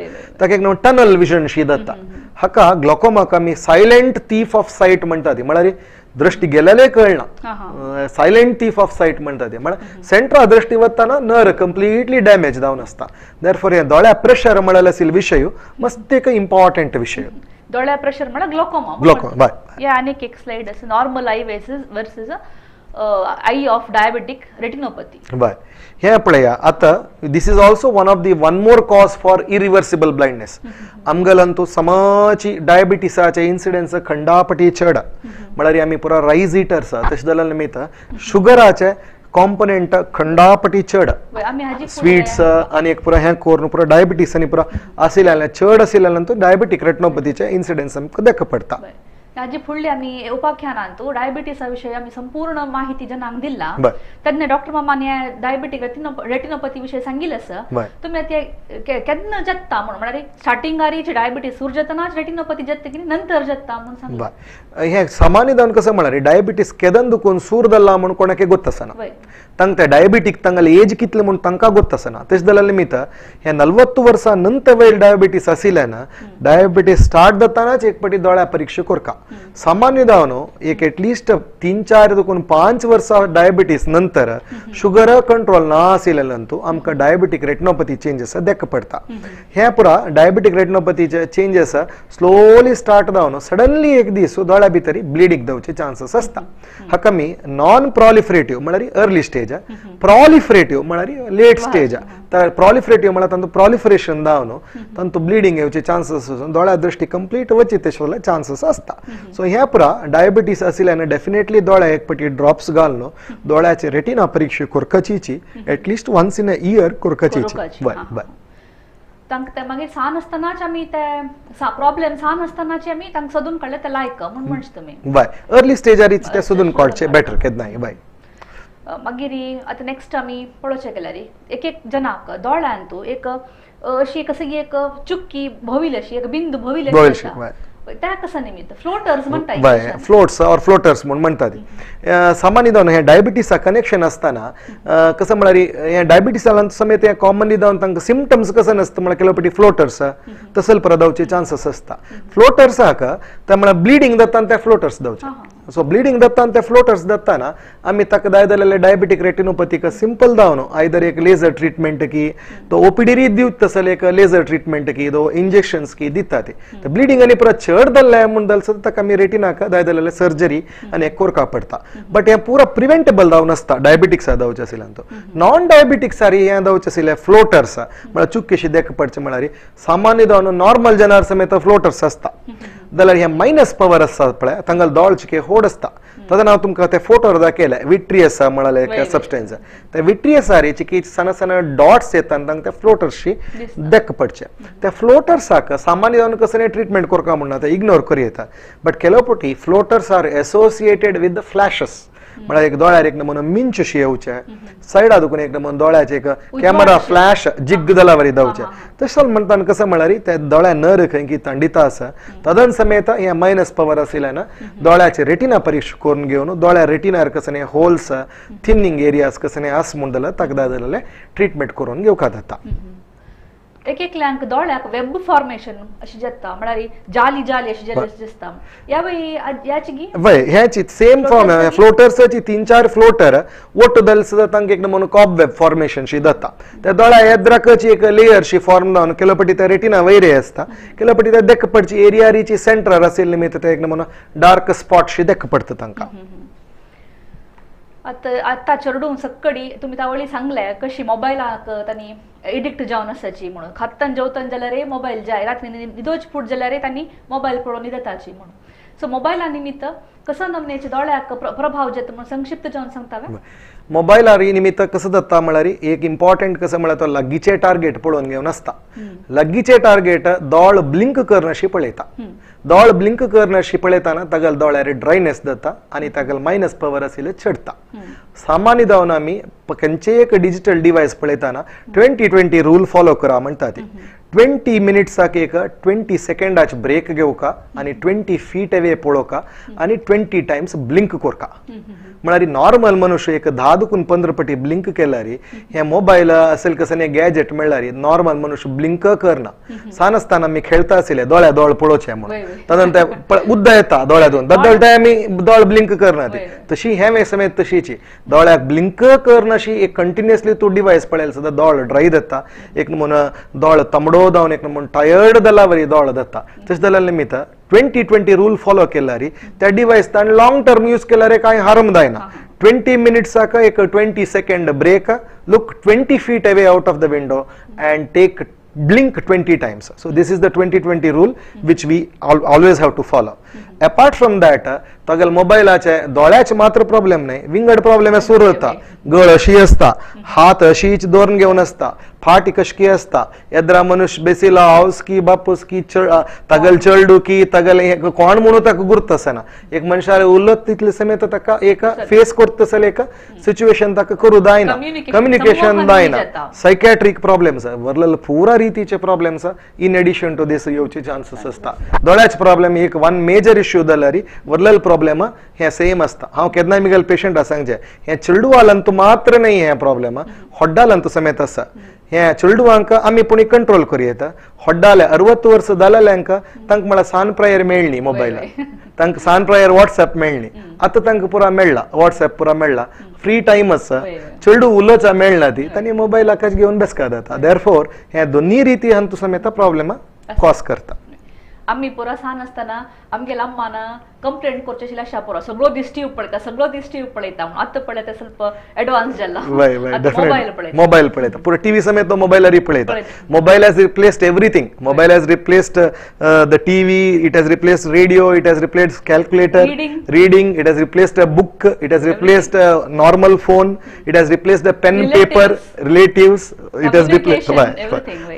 ताका एक टनल विजन शी जाता. हाका ग्लॉकोमाक आमी सायलेंट थीफ ऑफ सायट म्हणटा ती, म्हळ्यार दृष्टी गेलेले कळना, सायलेंट थीफ ऑफ सायट म्हणटा ते, म्हळ्यार सेंट्रा दृष्टी वतना नर कंप्लिटली डॅमेज जावन आसता. देरफोर हे दोळ्या प्रेशर म्हळ्यार आशिल्लो विशय मस्त एक इम्पॉर्टंट विशय. दोळ्या प्रेशर म्हळ्यार ग्लोकोमा. ग्लोकोमा बाय. या आनीक एक स्लायड आसा normal eye versus eye of diabetic retinopathy. बाय हे पळया आतां this is also one of the one more cause for irreversible blindness. आमगेल्यान समाची डायबिटीसाचे इन्सिडन्स खंडापटी चड, म्हळ्यार आमी पुरा रायस इटर्स तशें जाल्यार निमित्त शुगराचे कॉम्पोनेंट खंडापटी चड, स्वीट्स आनी एक पुरा हें करून पुरा डायबिटीस आनी पुरा आशिल्ल्यान चड आशिल्ल्यान डायबिटीक रेटिनोपथीचे इन्सिडन्स आमकां देख पडटा. हाजे फुडले आमी उपाख्यानांत डायबिटीसा विशय आमी संपूर्ण माहिती जनांक दिला तेन्ना डॉक्टर मामान हे डायबिटीक रेटिनोपथी विशय सांगिल्लें आसा. तुमी आतां केन्ना जाता म्हणून म्हळ्यार स्टार्टिंगारीच डायबिटीस सुरू जातनाच रेटिनोपथी जाता की नंतर जाता म्हणून सांग. हे सामान्य जावन कसं म्हळ्यार डायबिटीस केदन दुखून सूर जाल्ला म्हूण कोणाक गोत्त आसना, तांकां डायबिटीक तांगेले एज कितले म्हूण तांकां गोत्त आसना. तशें जाल्यार निमित्त हे 40 वर्सां नंतर वयर डायबिटीस आशिल्ल्यान डायबिटीस स्टार्ट जातनाच एक पटी दोळ्या परीक्षा करका. सामान्य जावन एक एटलिस्ट 3-4 दुखून 5 वर्सां डायबिटीस नंतर शुगर कंट्रोल ना आशिल्ल्यान आमकां डायबिटीक रेटिनोपथी चेंजेस देख पडटा. हे पुरा डायबिटीक रेटिनोपथीचे चेंजेस स्लोली स्टार्ट जावन सडनली एक दीस दोळ्या भितर ब्लिडींग जावचे चान्सेस आसता. हाका आमी नॉन प्रॉलिफरेटिव्ह म्हळ्यार अर्ली स्टेज, प्रॉलिफरेटिव्ह म्हळ्यार लेट स्टेज. तर प्रॉलिफरेटिव्ह म्हळ्यार तांचो प्रॉलिफरेशन जावन तांचो ब्लिडींग येवचे चान्सेस दोळ्या दृष्टी कंप्लीट वची तशें जाल्यार चान्सेस आसता. सो ह्या पुरा डायबिटीस आशिल्ल्यान डेफिनेटली दोळ्या एक पटी ड्रॉप्स घालून दोळ्याचे रेटिना परीक्षा करकाचीची at least once in a year करकाचीची. बाय बाय. तांकां मागीर सान आसतनाच आमी ते प्रॉब्लेम सान आसतनाच आमी तांकां सोदून काडले ते लायक म्हूण म्हणचे तुमी. बाय अर्ली स्टेजारीच ते सोदून काडचे बेटर केन्नाय. बाय मागीर आतां नेक्स्ट आमी पळोवचें गेल्यार एक एक जनाक दोळ्यांतू एक अशी कसली एक चुक्की भोविल अशी एक बिंदू भोविल त्या कसा निमित्त फ्लोटर्स म्हणटा, फ्लोट्स ऑर फ्लोटर्स म्हूण म्हणटा ती. सामान्य जावन हे डायबिटीसा कनेक्शन आसतना कसं म्हळ्यार हे डायबिटीसा समेत हे कॉमनली जावन तांकां सिमटम्स कसं नासता म्हळ्यार केलो पटी फ्लोटर्स तसल परत जावचे चान्सीस आसता. फ्लोटर्साक ते म्हळ्यार ब्लिडींग जाता ते फ्लोटर्स जावचे. सो ब्लिडींग जाता ते फ्लोटर्स जाताना आमी ताका जाय जाल्यार डायबिटीक रेटिनोपथीक सिंपल जावन आयदर एक लेजर ट्रिटमेंट की तो ओपीडी दिवत तसले एक लेजर ट्रिटमेंट की दो इंजेक्शन्स की दिता ते. ब्लिडींग आनी परत चड जाल्लें म्हूण जाल्यार सुद्दां ताका आमी रेटिनाक जाय जाल्यार सर्जरी आनी एक कोरका पडटा. बट हें पुरा प्रिवेंटेबल जावन आसता डायबिटिक्सा जावचें आशिल्ल्यान. तो नॉन डायबिटिक्सारी हें जावचें आशिल्लें फ्लोटर्स म्हळ्यार चुकीशी देख पडचें म्हळ्यार सामान्य जावन नॉर्मल जनार समेत फ्लोटर्स आसता जाल्यार हें मायनस पवर आसता पळय तांकां दोळ चिके होड आसता. तेन्ना हांव तुमकां ते फोटोर दाखयले विट्रियस म्हळ्यार एक सबस्टन्स, ते विट्रियसारी चिकी सण सण डॉट्स येता आनी तांकां ते फ्लोटर्सशी देख पडचे. त्या फ्लोटर्साक सामान्य जावन कसलें ट्रिटमेंट करका म्हणना ते इग्नोर करी येता. बट केलो पटी floaters are associated with the flashes म्हळ्यार एक दोळ्यार एक नमुनो मिंच अशी येवचें, सायडा दुखून एक नमुनो दोळ्याचे एक कॅमेरा फ्लॅश जिग्ग जाल्या वरी जावचें. तशें म्हणटा कसं म्हळ्यार ते दोळ्या नर खंय की थंडिता आसा तदन समेत हें मायनस पवर आशिल्ल्यान दोळ्याचे रेटिना परीक्षा करून घेवन दोळ्या रेटिनार कसं होल्स थिनिंग एरियाज कसं आस म्हूण जाल्यार ताका जाय जाल्यार ट्रिटमेंट करून घेवपाक जाता. एक एकल्यांक दोळ्याक वेब फॉर्मेशन अशी जाता म्हळ्यार जाली जाली अशी जाली दिसता. ह्या ह्याची वय ह्याची सेम फॉर्म फ्लोटर्साची 3-4 फ्लोटर ಒಟ್ಟು ದಲ್ಸದ तांकां एक नमुनो कॉब वेब फॉर्मेशन शी जाता. त्या दोळ्या येद्राकची एक लेयर शी फॉर्म जावन केलो पटी त्या रेटिना वयरे आसता, केलो पटी त्या देख पडची एरियारीची सेंटर आशिल्ले निमित्त ते एक नमुनो डार्क स्पॉट शी देख पडटा तांकां. आतां आतां चेडूं सक्कडी तुमी तावळी सांगले कशी मोबायलाक तांणी एडिक्ट जावन आसाची म्हणून, खात्तान जेवतान जाल्यार मोबायल जाय, रात्री न्हिदोच फूट जाल्यार तांणी मोबायल पळोवन न्हिदताची म्हणून. सो मोबायला निमित्त कसो नमनेचे दोळ्याक प्रभाव जाता म्हणून संक्षिप्त जावन सांगता. मोबायलार निमित्त कसं जाता म्हळ्यार एक इम्पॉर्टंट कसं म्हळ्यार तो लागींचे टार्गेट पळोवन घेवन आसता. लागींचे टार्गेट दोळ ब्लिंक करनाशी पळयता. दोळ ब्लिंक करनाशी पळयतना तागेल दोळ्यार ड्रायनेस जाता आनी तागेल मायनस पवर आशिल्ले चडटा. सामान्य जावन आमी खंयचेय एक डिजिटल डिवायस पळयतना 20-20 रूल फॉलो करा म्हणटा ती. 20 मिनिट्साक एक 20 सेकंडाचे ब्रेक घेवका आनी 20 फीट अवे पळोवका आनी 20 टायम्स ब्लिंक करका. म्हळ्यार नॉर्मल मनुष्य एक 10 दुखून 15 पटी ब्लिंक केल्यार हे मोबायल असेल कसं गॅजेट म्हळ्यार नॉर्मल मनुष्य ब्लिंक करना. सान आसतना आमी खेळता आशिल्ले दोळ्या दोळ पळोवचें म्हणून, तदन ते उद्दा येता दोळ्या दोन दद्दळटाय आमी दोळ ब्लिंक करना ती. तशी हें समेत तशीची दोळ्याक ब्लिंक करनाशी एक कंटिन्युअसली तूं डिवायस पळयल्यार सुद्दां दोळ ड्राय जाता, एक नमुनो दोळ तांबडो जावन एक नमुनो टायर्ड जाल्या वरी दोळ जाता. तशें जाल्यार निमित्त 20-20 रूल फॉलो केल्यार त्या डिवायस ताणें लॉंग टर्म यूज केल्यार कांय हार्म जायना. 20 मिनिट्साक एक 20 second break, look 20 feet away out of the window and take blink 20 times. So this is the 20-20 rule which we always have to follow. Apart from that, तागेल मोबायलाचे दोळ्याचे मात्र problem न्हय, विंगड problem सुरू जाता. गळ अशी आसता, हात अशीच दवरून घेवन आसता, फाट कशकी आसता, येद्रा मनुष्य बेसिला हावस की बापूस की तागेल चेडू की तागेल कोण म्हणून ताका गुर्त आसना. एक मनशार उलत तितले समेत ताका एक फेस करता जाल्यार एक सिच्युएशन ताका करूं जायना, कम्युनिकेशन जायना, सायकॅट्रीक प्रॉब्लेम्स वरलेले पुरा रितीचे problems in addition to this येवचे चान्सीस आसता. दोळ्याचे प्रॉब्लेम एक वन मेजर इश्यू जाल्यार वरलेले प्रॉब्लेम हे सेम आसता. हांव केन्नाय म्हगेले पेशंटा सांगचें हें चेडवालांतू मात्र न्हय हें प्रॉब्लेम, होड्डालांतू समेत आसा. हे चेडवांक आमी पूण कंट्रोल करूं येता. होड्डाले 60 वर्स जाल्ल्यांक तांकां म्हळ्यार सान प्रायर मेळ्ळी मोबायलार, तांकां सान प्रायर वॉट्सएप मेळ्ळी, आतां तांकां पुरा मेळ्ळा वॉट्सएप पुरा मेळ्ळा, फ्री टायम आसा, चेडू उलोवचा मेळना ती तांणी मोबायलाकच घेवन बेसका जाता. देरफोर हे दोन्ही रिती हांतू समेत प्रॉब्लेम कॉज करता. आमी पुरा सान आसतना आमगेल्या अम्मान कंप्लेंट करचे आशिल्ले अशा पुरो सगळो दीस टीव्ही पळयता, सगळो दीस टीव्ही पळयता म्हणून. आतां पळयता ಸ್ವಲ್ಪ एडवान्स जाला, मोबायल पळयता, मोबायल पळयता पुरो टीव्ही समेत मोबायलार पळयता. Mobile has replaced everything. Mobile has replaced the TV, it has replaced radio, it has replaced calculator, reading, it has replaced a book, it has replaced a normal phone, it has replaced a pen, paper, relatives, it has replaced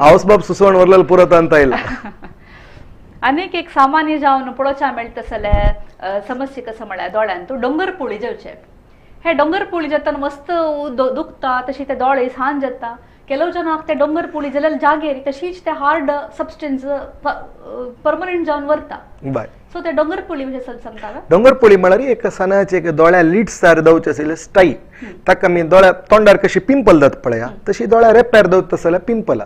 house Bob सुसवण वरलेलं पुरत ಅಂತ ಇಲ್ಲ. अनेक एक सामान्य जावन पळोवच्या मेळटा जाल्यार समस्या कसं म्हळ्यार दोळ्यांतू डोंगर पोळी जावचे. हे डोंगर पोळी जातना मस्त दुखता, तशी ते दोळे सान जाता. ಕೆಲವು ಜನ ते डोंगर पुळी जाल्यार जागेर तशीच ते हार्ड सबस्टन्स परमनंट जावन वरता. बाय सो ते डोंगर पुळी विशय सांगता. डोंगर पुळी म्हळ्यार एक सणाचे एक दोळ्या लिड्सार दवचे आशिल्ले स्टाई, ताका आमी दोळ्या तोंडार कशी पिंपल जाता पळया तशी दोळ्या रेप्यार दवता जाल्यार पिंपल,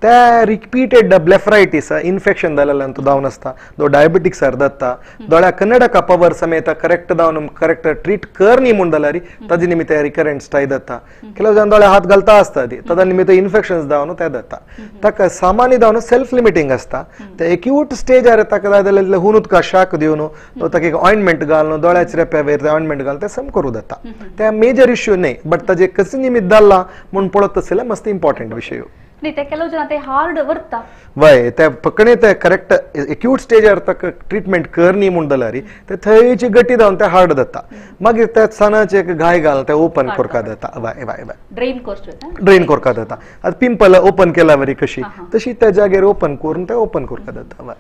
त्या रिपीटेड ब्लेफ्रायटीस इन्फेक्शन जालेल्यान तो जावन आसता, दो डायबिटिक्सार जाता, दोळ्या कन्नडका पवर समेत करेक्ट जावन करेक्ट ट्रीट कर न्ही म्हूण जाल्यार ताजे निमित्त रिकरंट स्टाय जाता. ಕೆಲವು ಜನ दोळ्या हात घालता आसता ती ताजा निमित्त इन्फेक्शन जावन ते जाता. ताका सामान्य जावन सेल्फ लिमिटींग आसता. ते एक्यूट स्टेजार ताका जाय जाल्यार हून उदका शाक दिवन ताका एक ऑयंटमेंट घालून दोळ्याच्या रेप्या वयर ते ऑयंटमेंट घालून ते सम करूं जाता. ते मेजर इश्यू न्ही, बट ताजे कसे निमित्त जाल्ला म्हूण पळयत आसल्यार मस्त इम्पॉर्टंट विशय. न्ही ते ಕೆಲವು जण ते हार्ड वरता. वय ते फकणे ते करेक्ट एक्यूट स्टेजार ताका ट्रिटमेंट कर न्ही म्हूण जाल्यार ते थंयची गटी जावन ते हार्ड जाता. मागीर ते सणाचे एक घाय घालून ते ओपन करपा जाता. वय वय वय ड्रेन करचो, ड्रेन करपा जाता. आतां पिंपल ओपन केला वरी कशी तशी त्या जागेर ओपन करून ते ओपन करपा जाता. वय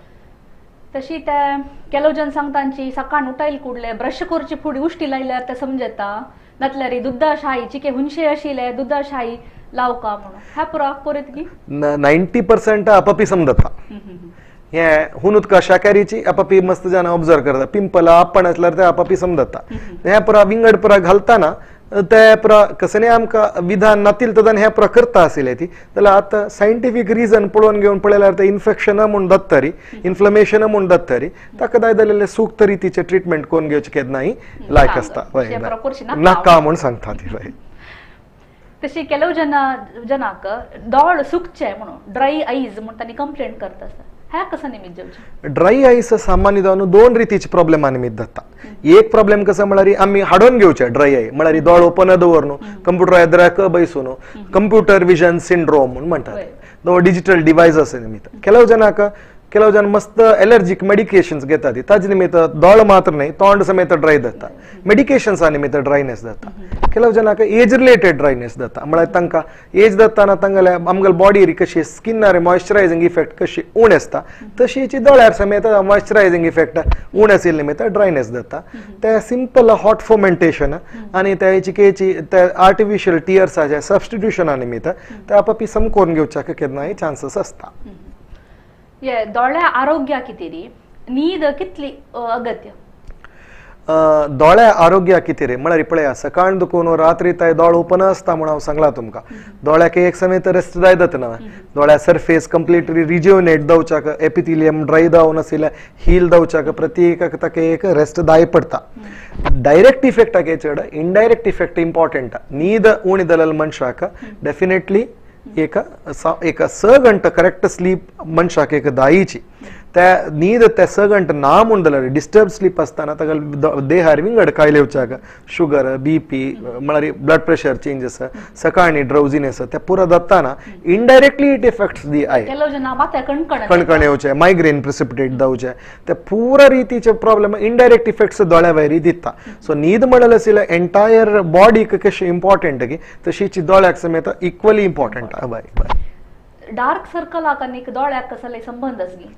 तशी ते ಕೆಲವು जण सांगतांची सकाळ उठायल कुडले ब्रश करची फुडें उश्टी लायल्यार ते समजता, नातल्यार दुद्दा शाही चिके हुनशे आशिल्ले दुद्दा शाही लावका म्हणून ह्या पुरा कोरीत की 90% आपापी समजता. हे हून उदका शाकारीची आपापी मस्त जाण ऑब्जर्व करता. पिंपल आपण आसल्यार ते आपापी समजता. हे पुरा विंगड पुरा घालताना ते पुरा कसने आमकां विधान नातील तदान हे पुरा करता आशिल्ले ती जाल्यार आतां सायंटिफीक रिजन पळोवन घेवन पळयल्यार ते इन्फेक्शना म्हूण जाता, इन्फ्लमेशना म्हूण जाता, ताका जाय जाल्यार सूक्त रितीचें ट्रिटमेंट करून घेवचें केन्नाय लायक आसता. नाका म्हूण सांगता ती. हय तशी ಕೆಲವು जन जनाक दोळ सुकचे म्हणून ड्राय आयज म्हूण तांणी कंप्लेंट करता आसता. ह्या कसं निमित्त जावचें? ड्राय आयस सामान्य जावन दोन रितीचे प्रॉब्लेमा निमित्त जाता. एक प्रॉब्लेम कसं म्हळ्यार आमी हाडून घेवचे ड्राय I, म्हळ्यार दोळ ओपन दवरनु कंप्युटर एदराक बैसून कंप्युटर विजन सिंड्रोम म्हूण म्हणटात, दो डिजिटल डिवायस निमित्त. ಕೆಲವು जनाक ಕೆಲವು जन मस्त एलर्जीक मेडिकेशन्स घेतात ताजे निमित्त दोळ मात्र न्ही तोंड समेत ड्राय जाता, मेडिकेशन्सा निमित्त ड्रायनेस जाता. ಕೆಲವು ಜನಕ್ಕೆ ಏಜ್ ರಿಲೇಟೆड ड्रायनेस जाता, म्हळ्यार तांकां एज जाताना तांगेले आमगेले बॉडीर कशी स्किनार मॉयश्चरायझिंग इफेक्ट कशी उणें आसता तशीची दोळ्यार समेत मॉयश्चरायझिंग इफेक्ट उणें आशिल्ले निमित्त ड्रायनेस जाता. ते सिंपल हॉट फोमेंटेशन आनी ते चिकेची ते आर्टिफिशियल टियर्साचे सबस्टिट्युशना निमित्त ते आपापी सम करून घेवच्याक केन्नाय चान्सीस आसता. ये दोळ्या आरोग्या कितें न्हीद कितली अगत्य? दोळ्या आरोग्या कितें रे म्हळ्यार पळया सकाळ दुखून रात्री ताय दोळ ओपन आसता म्हूण हांव सांगलां तुमकां. दोळ्याक एक समेत रेस्ट जाय जाता ना, दोळ्या सरफेस कंप्लिटली रिज्युनेट जावच्याक एपिथिलियम ड्राय जावन आशिल्लें हील जावच्याक प्रत्येकाक ताका एक रेस्ट जाय पडटा. डायरेक्ट इफेक्ट चड इनडायरेक्ट इफेक्ट इम्पॉर्टंट. न्हीद उणी जाल्यार मनशाक डेफिनेटली एक एक 6 गंटे करेक्ट स्लीप मनशाक एक दायीची त्या न्हीद त्या 6 गंटे ना म्हूण जाल्यार डिस्टर्ब स्लीप आसतना ताका देहार विंगड कायले वचाक शुगर बी पी म्हळ्यार ब्लड प्रेशर चेंजस सकाळी ड्रवझिनेस त्या पुरा जाताना indirectly it affects the eye. कणकण येवचे, मायग्रेन प्रिसिपिटेट जावचे, त्या पुरा रितीचे प्रॉब्लेम इनडायरेक्ट इफेक्ट्स दोळ्या वयर दिता. सो न्हीद म्हणल्यार आशिल्ल्या एंटायर बॉडीक कशी इम्पॉर्टंट की तशीच दोळ्याक समेत इक्वली इम्पॉर्टंट. बाय डार्क सर्कल आनी दोळ्याक कसले संबंध आसगी?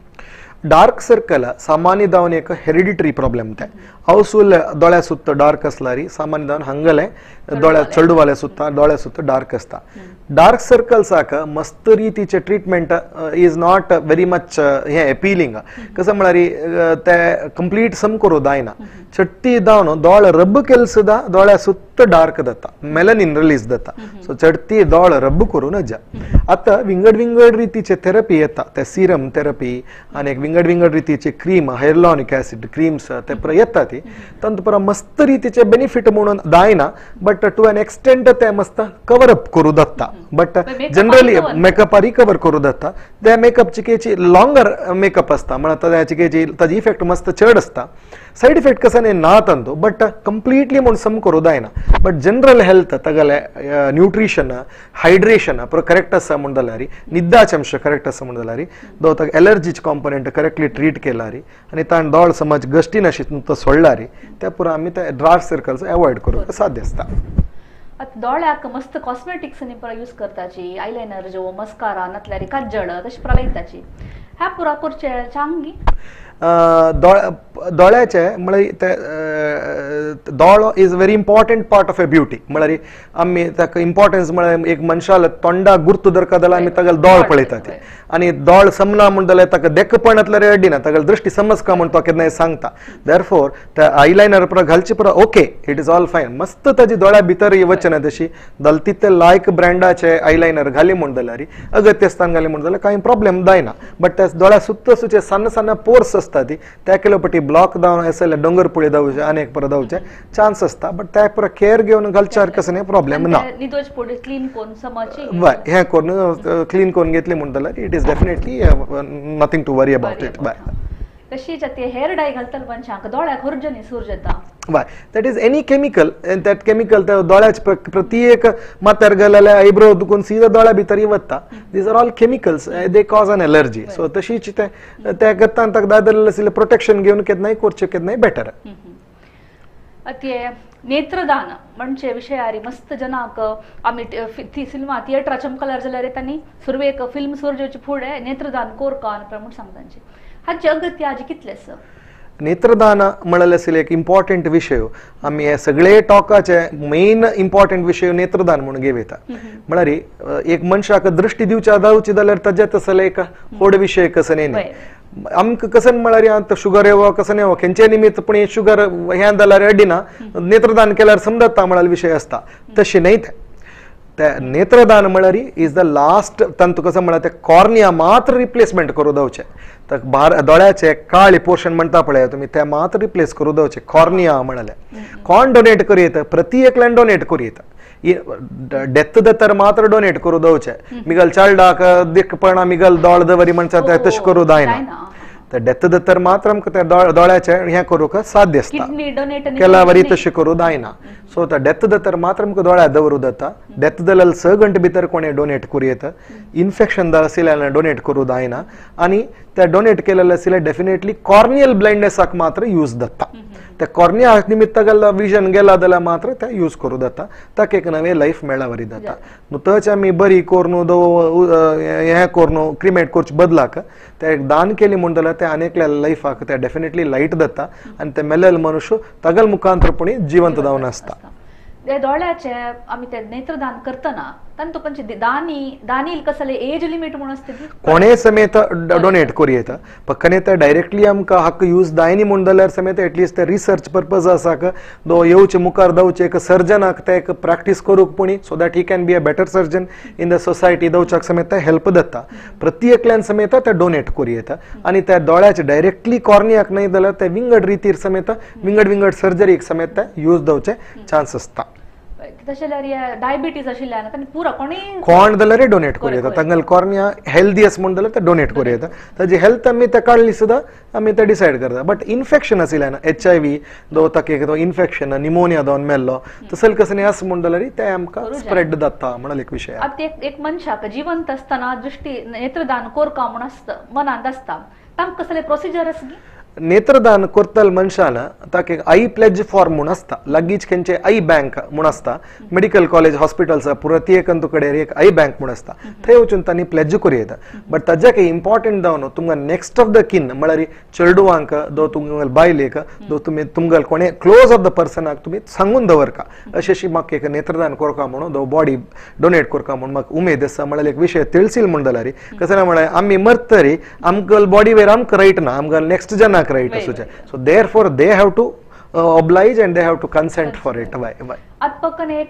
डार्क सर्कल सामान्य जावन एक हेरिडिटरी प्रॉब्लेम ते अवसूल दोळ्या सुತ್ತ डार्क आसल्यार सामान्य जावन हांगले दोळ्या चेडवाले सुत्ता दोळ्या सुत्त डार्क आसता. डार्क सर्कल्साक मस्त रितीचे treatment is not very much हे अपीलिंग. कसं म्हळ्यार ते कंप्लीट सम करूं जायना. चडटी जावन दोळ रब केले सुद्दां दोळ्या सुत्त डार्क जाता, मेलनिन रिलीज जाता. सो चडटी दोळ रब करूं नजा. आतां विंगड विंगड रितीचे थेरपी येता, ते सिरम थेरपी आनी एक विंगड विंगड रितीचे क्रीम हायरलॉनिक ऍसिड क्रीम्स ते पुरा येता ती तांतूं पुरा मस्त रितीचे बेनिफीट म्हणून जायना, बट टू एन एक्सटेंट ते मस्त कवर अप करूं जाता. बट जनरली मेकअप रिकवर करूं जाता. त्या मेकअप चिकेची लॉंगर मेकअप आसता म्हळ्यार त्या चिकेची ताजी इफेक्ट मस्त चड आसता. सायड इफेक्ट कसं न्ही ना तांतूं, बट कंप्लिटली म्हूण सम करूं जायना. बट जनरल हेल्थ तागेलें न्यूट्रिशन हायड्रेशन पुरो करेक्ट आसा म्हूण जाल्यार, निद्दाचे अंश करेक्ट आसा म्हूण जाल्यार, दो ताका एलर्जीचे कॉम्पोनंट करेक्टली ट्रीट केल्यार आनी ताणें दोळ समज गश्टीन अशी तो सोडल्यार त्या पुरो आमी ते डार्क सर्कल्स एवॉयड करूंक साध्य आसता. आतां दोळ्याक मस्त कॉस्मेटिक्स पुरा यूज करताची, आयलायनर जो मस्कारा नातल्यार काजळ तशें पुरा लायताची, ह्या पुरा करचे चांगी? दोळ्याचे म्हळ्यार ते दोळो is very important part of a beauty. म्हळ्यार आमी ताका इम्पॉर्टन्स म्हळ्यार एक मनशाल तोंडा गुर्तू दरका जाल्यार आमी ताका दोळ पळयतात आनी दोळ समना म्हण जाल्यार ताका देखपणांतल्यार अड्डिना, ताका दृश्टी समजका म्हण तो केन्नाय सांगता. देरफोर त्या आयलायनर पुरा घालची पुरा okay, it is all fine. मस्त ताजी दोळ्या भितर वचना तशी जाल्यार तितले लायक ब्रँडाचे आयलायनर घाली म्हण जाल्यार अगत्य स्थान घाली म्हण जाल्यार कांय प्रॉब्लेम जायना. बट त्या दोळ्या सुत्त सुचे सन्न सन्न पोर्स आसता ती त्या केलो पटी ब्लॉक जावन आसले डोंगर पुळे जावचे आनी एक परत जावचे चान्स आसता. बट त्या पुरा केअर घेवन घालच्यार कसं न्ही प्रॉब्लेम ना. हय, हें करून क्लीन करून घेतली म्हण जाल्यार it is definitely nothing to worry about it. Bye तशीच ते हेअर डाय घालतले मनशांक दोळ्याक हरजनी सूर जाता. Why that is any chemical that chemical त्या दोळ्याच प्रत्येक माथ्यार गेलेल्या आयब्रो दुखून सीधा दोळ्या भितर वता. These are all chemicals, they cause an allergy. So तशीच ते त्या गत्तान ताका दादरलें आशिल्लें प्रोटेक्शन घेवन केन्नाय करचें केन्नाय बेटर. ते नेत्रदान म्हणजे विशयारी मस्त जनाक आमी सिनेमा थिएटरा चमकल्यार जाल्यार तांणी सुरवेक फिल्म सुरू जावचे फुडें नेत्रदान कोरका म्हूण सांगता. हाचे अगत्य आजी कितलें सर? नेत्रदान म्हळ्यार आशिल्लें एक इम्पॉर्टंट विशय. आमी हे सगळे टॉकाचे मेन इम्पॉर्टंट विशय नेत्रदान म्हणून घेवता. म्हळ्यार एक मनशाक दृश्टी दिवच्या जावची जाल्यार ताजे तसले एक व्हड विशय कसं न्ही. आमकां कसं म्हळ्यार आतां शुगर येवो कसं येवो खंयचे निमित्त पूण शुगर हें जाल्यार अडिना नेत्रदान केल्यार समजता म्हळ्यार विशय आसता. तशें न्ही तें. ते नेत्रदान म्हळ्यार is the last. तांतू कसं म्हळ्यार ते कॉर्निया मात्र रिप्लेसमेंट करूं जावचें. तर भार दोळ्याचे काळे पोर्शन म्हणटा पळय तुमी ते मात्र रिप्लेस करूं जावचें कॉर्निया म्हळ्यार. कोण डोनेट करूं येता? प्रति एकल्यान डोनेट करूं येता. डेथ जाल्यार मात्र डोनेट करूं जावचें. मिगल चालडाक देखपणा मिगल दोळ दवरी म्हणटा तशें करूं जायना. तर डेथ जाल्यार मात्र आमकां त्या दोळ्याचें हें करूंक साध्य आसता. केल्या वरी तशें करूं जायना. सो त्या डेथ जाल्यार मात्र आमकां दोळ्या दवरूं जाता. डेथ जाल्यार 6 घंटे भितर कोणें डोनेट करूं येता. इन्फेक्शन जालें आशिल्ल्यान डोनेट करूं जायना. आनी त्या डोनेट केलेलें आशिल्ल्यान डेफिनेटली कॉर्नियल ब्लायंडनेसाक मात्र यूज जाता. त्या कॉर्निया निमित्त गेल्लो विजन गेला जाल्यार मात्र ते यूज करूं जाता. ताका एक नवें लायफ मेळ्ळा वरी जाता. न्हू तच आमी बरी करून हें करून क्रिमेट करचे बदलाक ते दान केली म्हूण जाल्यार ते आनी एकल्या लायफाक ते डेफिनेटली लायट जाता आनी ते मेलेले मनुष्य तागल मुखांतरपणी जिवंत जावन आसता. दोळ्याचे आमी ते नेत्रदान करतना तांतू पंचे दानी दानी कसले एज लिमिट म्हणून आसता कोणे समेत डोनेट करूं येता. पक्कने ते डायरेक्टली आमकां हक्क यूज जायनी म्हूण जाल्यार समेत एटलिस्ट ते रिसर्च पर्पज आसा दो येवचे मुखार जावचे एक सर्जनाक ते एक प्रॅक्टीस करूंक पुणी so that he can be a better surgeon in the society जावच्याक समेत ते हेल्प जाता. प्रति एकल्यान समेत ते डोनेट करूं येता. आनी त्या दोळ्याचे डायरेक्टली कॉर्नियाक न्हय जाल्यार ते विंगड रितीर समेत विंगड विंगड सर्जरीक समेत ते यूज जावचे चान्स आसता. तशें जाल्यार डायबिटीज आशिल्ल्यान तांणी पुरो कोणी कोण जाल्यार डोनेट करूं येता. तांगेले कॉर्निया हेल्दी आसा म्हूण जाल्यार ते डोनेट करूं येता. ताजी हेल्थ आमी ते काडली सुद्दां आमी ते डिसायड करता. बट इन्फेक्शन आशिल्ल्यान HIV दो ताका एक इन्फेक्शन निमोनिया जावन मेल्लो तसले कसलें आसा म्हूण जाल्यार ते आमकां स्प्रेड जाता म्हणून एक विशय. आतां एक मनशाक जिवंत आसतना दृश्टी नेत्रदान कोरका म्हूण आसता मनांत आसता तांकां कसले प्रोसिजर आसा? नेत्रदान करतले मनशान ताका एक I pledge form म्हूण आसता. लागींच खंयचे I bank म्हूण आसता. मेडिकल कॉलेज हॉस्पिटल्स प्रत्येक कडेन एक I bank म्हूण आसता. थंय वचून तांणी प्लेज करूं येता. बट ताज्या काही इम्पॉर्टंट जावन तुमकां नेक्स्ट ऑफ the कीन म्हळ्यार चेडवांक दो तुमगेले बायलेक दो तुमी तुमगेले कोणे क्लोज ऑफ the पर्सनाक तुमी सांगून दवरका अशें अशी म्हाका एक नेत्रदान करका म्हणून दो बॉडी डोनेट करका म्हणून म्हाका उमेद आसा म्हळ्यार एक विशय तिळसील म्हूण जाल्यार कसं ना म्हळ्यार आमी मरतरी आमकां बॉडी वेर आमकां रायट ना आमकां next जनाक right asuche. So therefore they have to oblige and they have to consent for it. Why why atpakane ek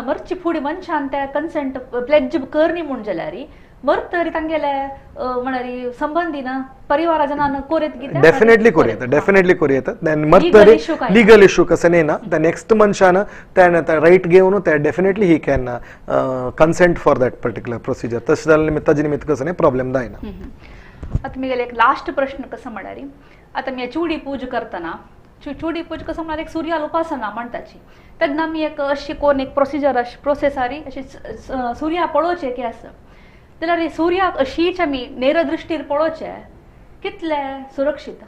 marchi phudi manshan te consent pledge karni म्हूण जाल्यार मरतरी तांगेले म्हळ्यार संबंधीन परिवारा जनान कोरेत कितें डेफिनेटली करूं येता. डेफिनेटली करूं येता. देन मरतरी लिगल इश्यू कसं न्ही ना the next मनशान त्याने रायट घेवन ते definitely he can consent for that particular procedure. तशें जाल्यार ताजे निमित्त कसं न्ही प्रॉब्लेम जायना. आतां म्हगेलो एक लास्ट प्रश्न कसो म्हळ्यार आतां आमी चुडी पूज करतना चुडी पूज कसो म्हळ्यार एक सुर्याल उपासना म्हणटाची तेन्ना आमी एक अशी कोण एक प्रोसिजर अशी प्रोसेसारी अशी सुर्या पळोवचें की आसा जाल्यार सुर्याक अशीच आमी नेरदृश्टीर पळोवचें कितलें सुरक्षीत?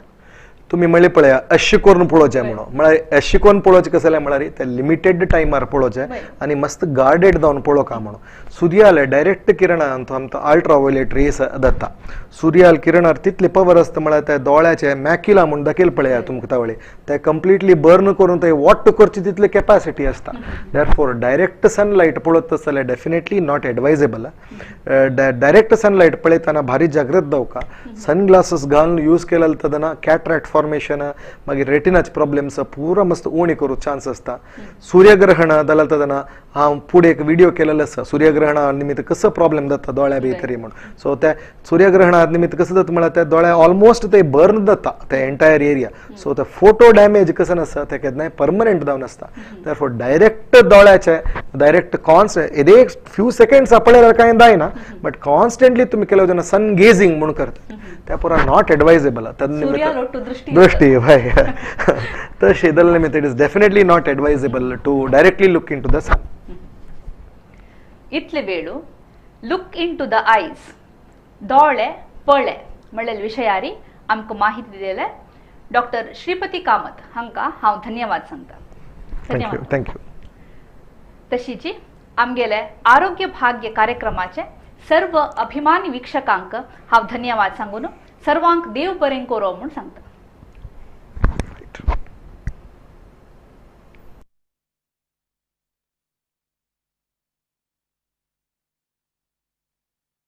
तुमी म्हणले पळया अशें करून पळोवचें म्हणून, म्हळ्यार अशें करून पळोवचें कसलें म्हळ्यार ते लिमिटेड टायमार पळोवचें आनी मस्त गार्डेड जावन पळोवका म्हणून. सुर्याले डायरेक्ट किरणान आमकां अल्ट्रा वायलेट रेस जाता, सुर्याल किरणार तितले पवर आसता म्हळ्यार त्या दोळ्याचे मॅक्युला म्हूण दाखयल पळया तुमकां तावळी ते कंप्लिटली बर्न करून ते वॉट करची तितली कॅपॅसिटी आसता. देअरफॉर डायरेक्ट सनलायट पळयत जाल्यार definitely not advisable. Direct sunlight पळयतना भारी जागृत जावका, सनग्लासीस घालून यूज केलें तेन्ना कॅटरॅक्ट फॉर्मेशन मागीर रेटिनाचे प्रॉब्लेम्स पुरा मस्त उणी करूंक चान्स आसता. सूर्यग्रहण जाल्यार तेन्ना हांव फुडें एक व्हिडिओ केलेलो आसा सूर्यग्रहणा निमित्त कसो प्रॉब्लेम जाता दोळ्या भितर म्हूण. सो त्या सूर्यग्रहणा निमित्त कसं जाता म्हळ्यार त्या दोळ्या ऑलमोस्ट ते बर्न जाता ते एंटायर एरिया. सो ते फोटो डॅमेज कसं आसता ते केन्नाय परमनंट जावन आसता. देअरफॉर डायरेक्ट दोळ्याचे डायरेक्ट कॉन्स्टंट एक फ्यू सेकंड्स पळयल्यार कांय जायना, बट कॉन्स्टंटली तुमी केलं जेन्ना सन गेझिंग म्हणून करता त्या पुरा not advisable. दृष्टी हय तशें जाल्ले निमित्त it is definitely not advisable to directly look into the sun. इतले वेळू look into the eyes दोळे पळे म्हणलेले विशयारी आमकां माहिती दिले डॉक्टर श्रीपती कामत हांकां हांव धन्यवाद सांगता. Thank you. Thank you. तशीची आमगेले आरोग्य भाग्य कार्यक्रमाचे सर्व अभिमानी वीक्षकांक हांव धन्यवाद सांगून सर्वांक देव बरें करो म्हूण सांगता.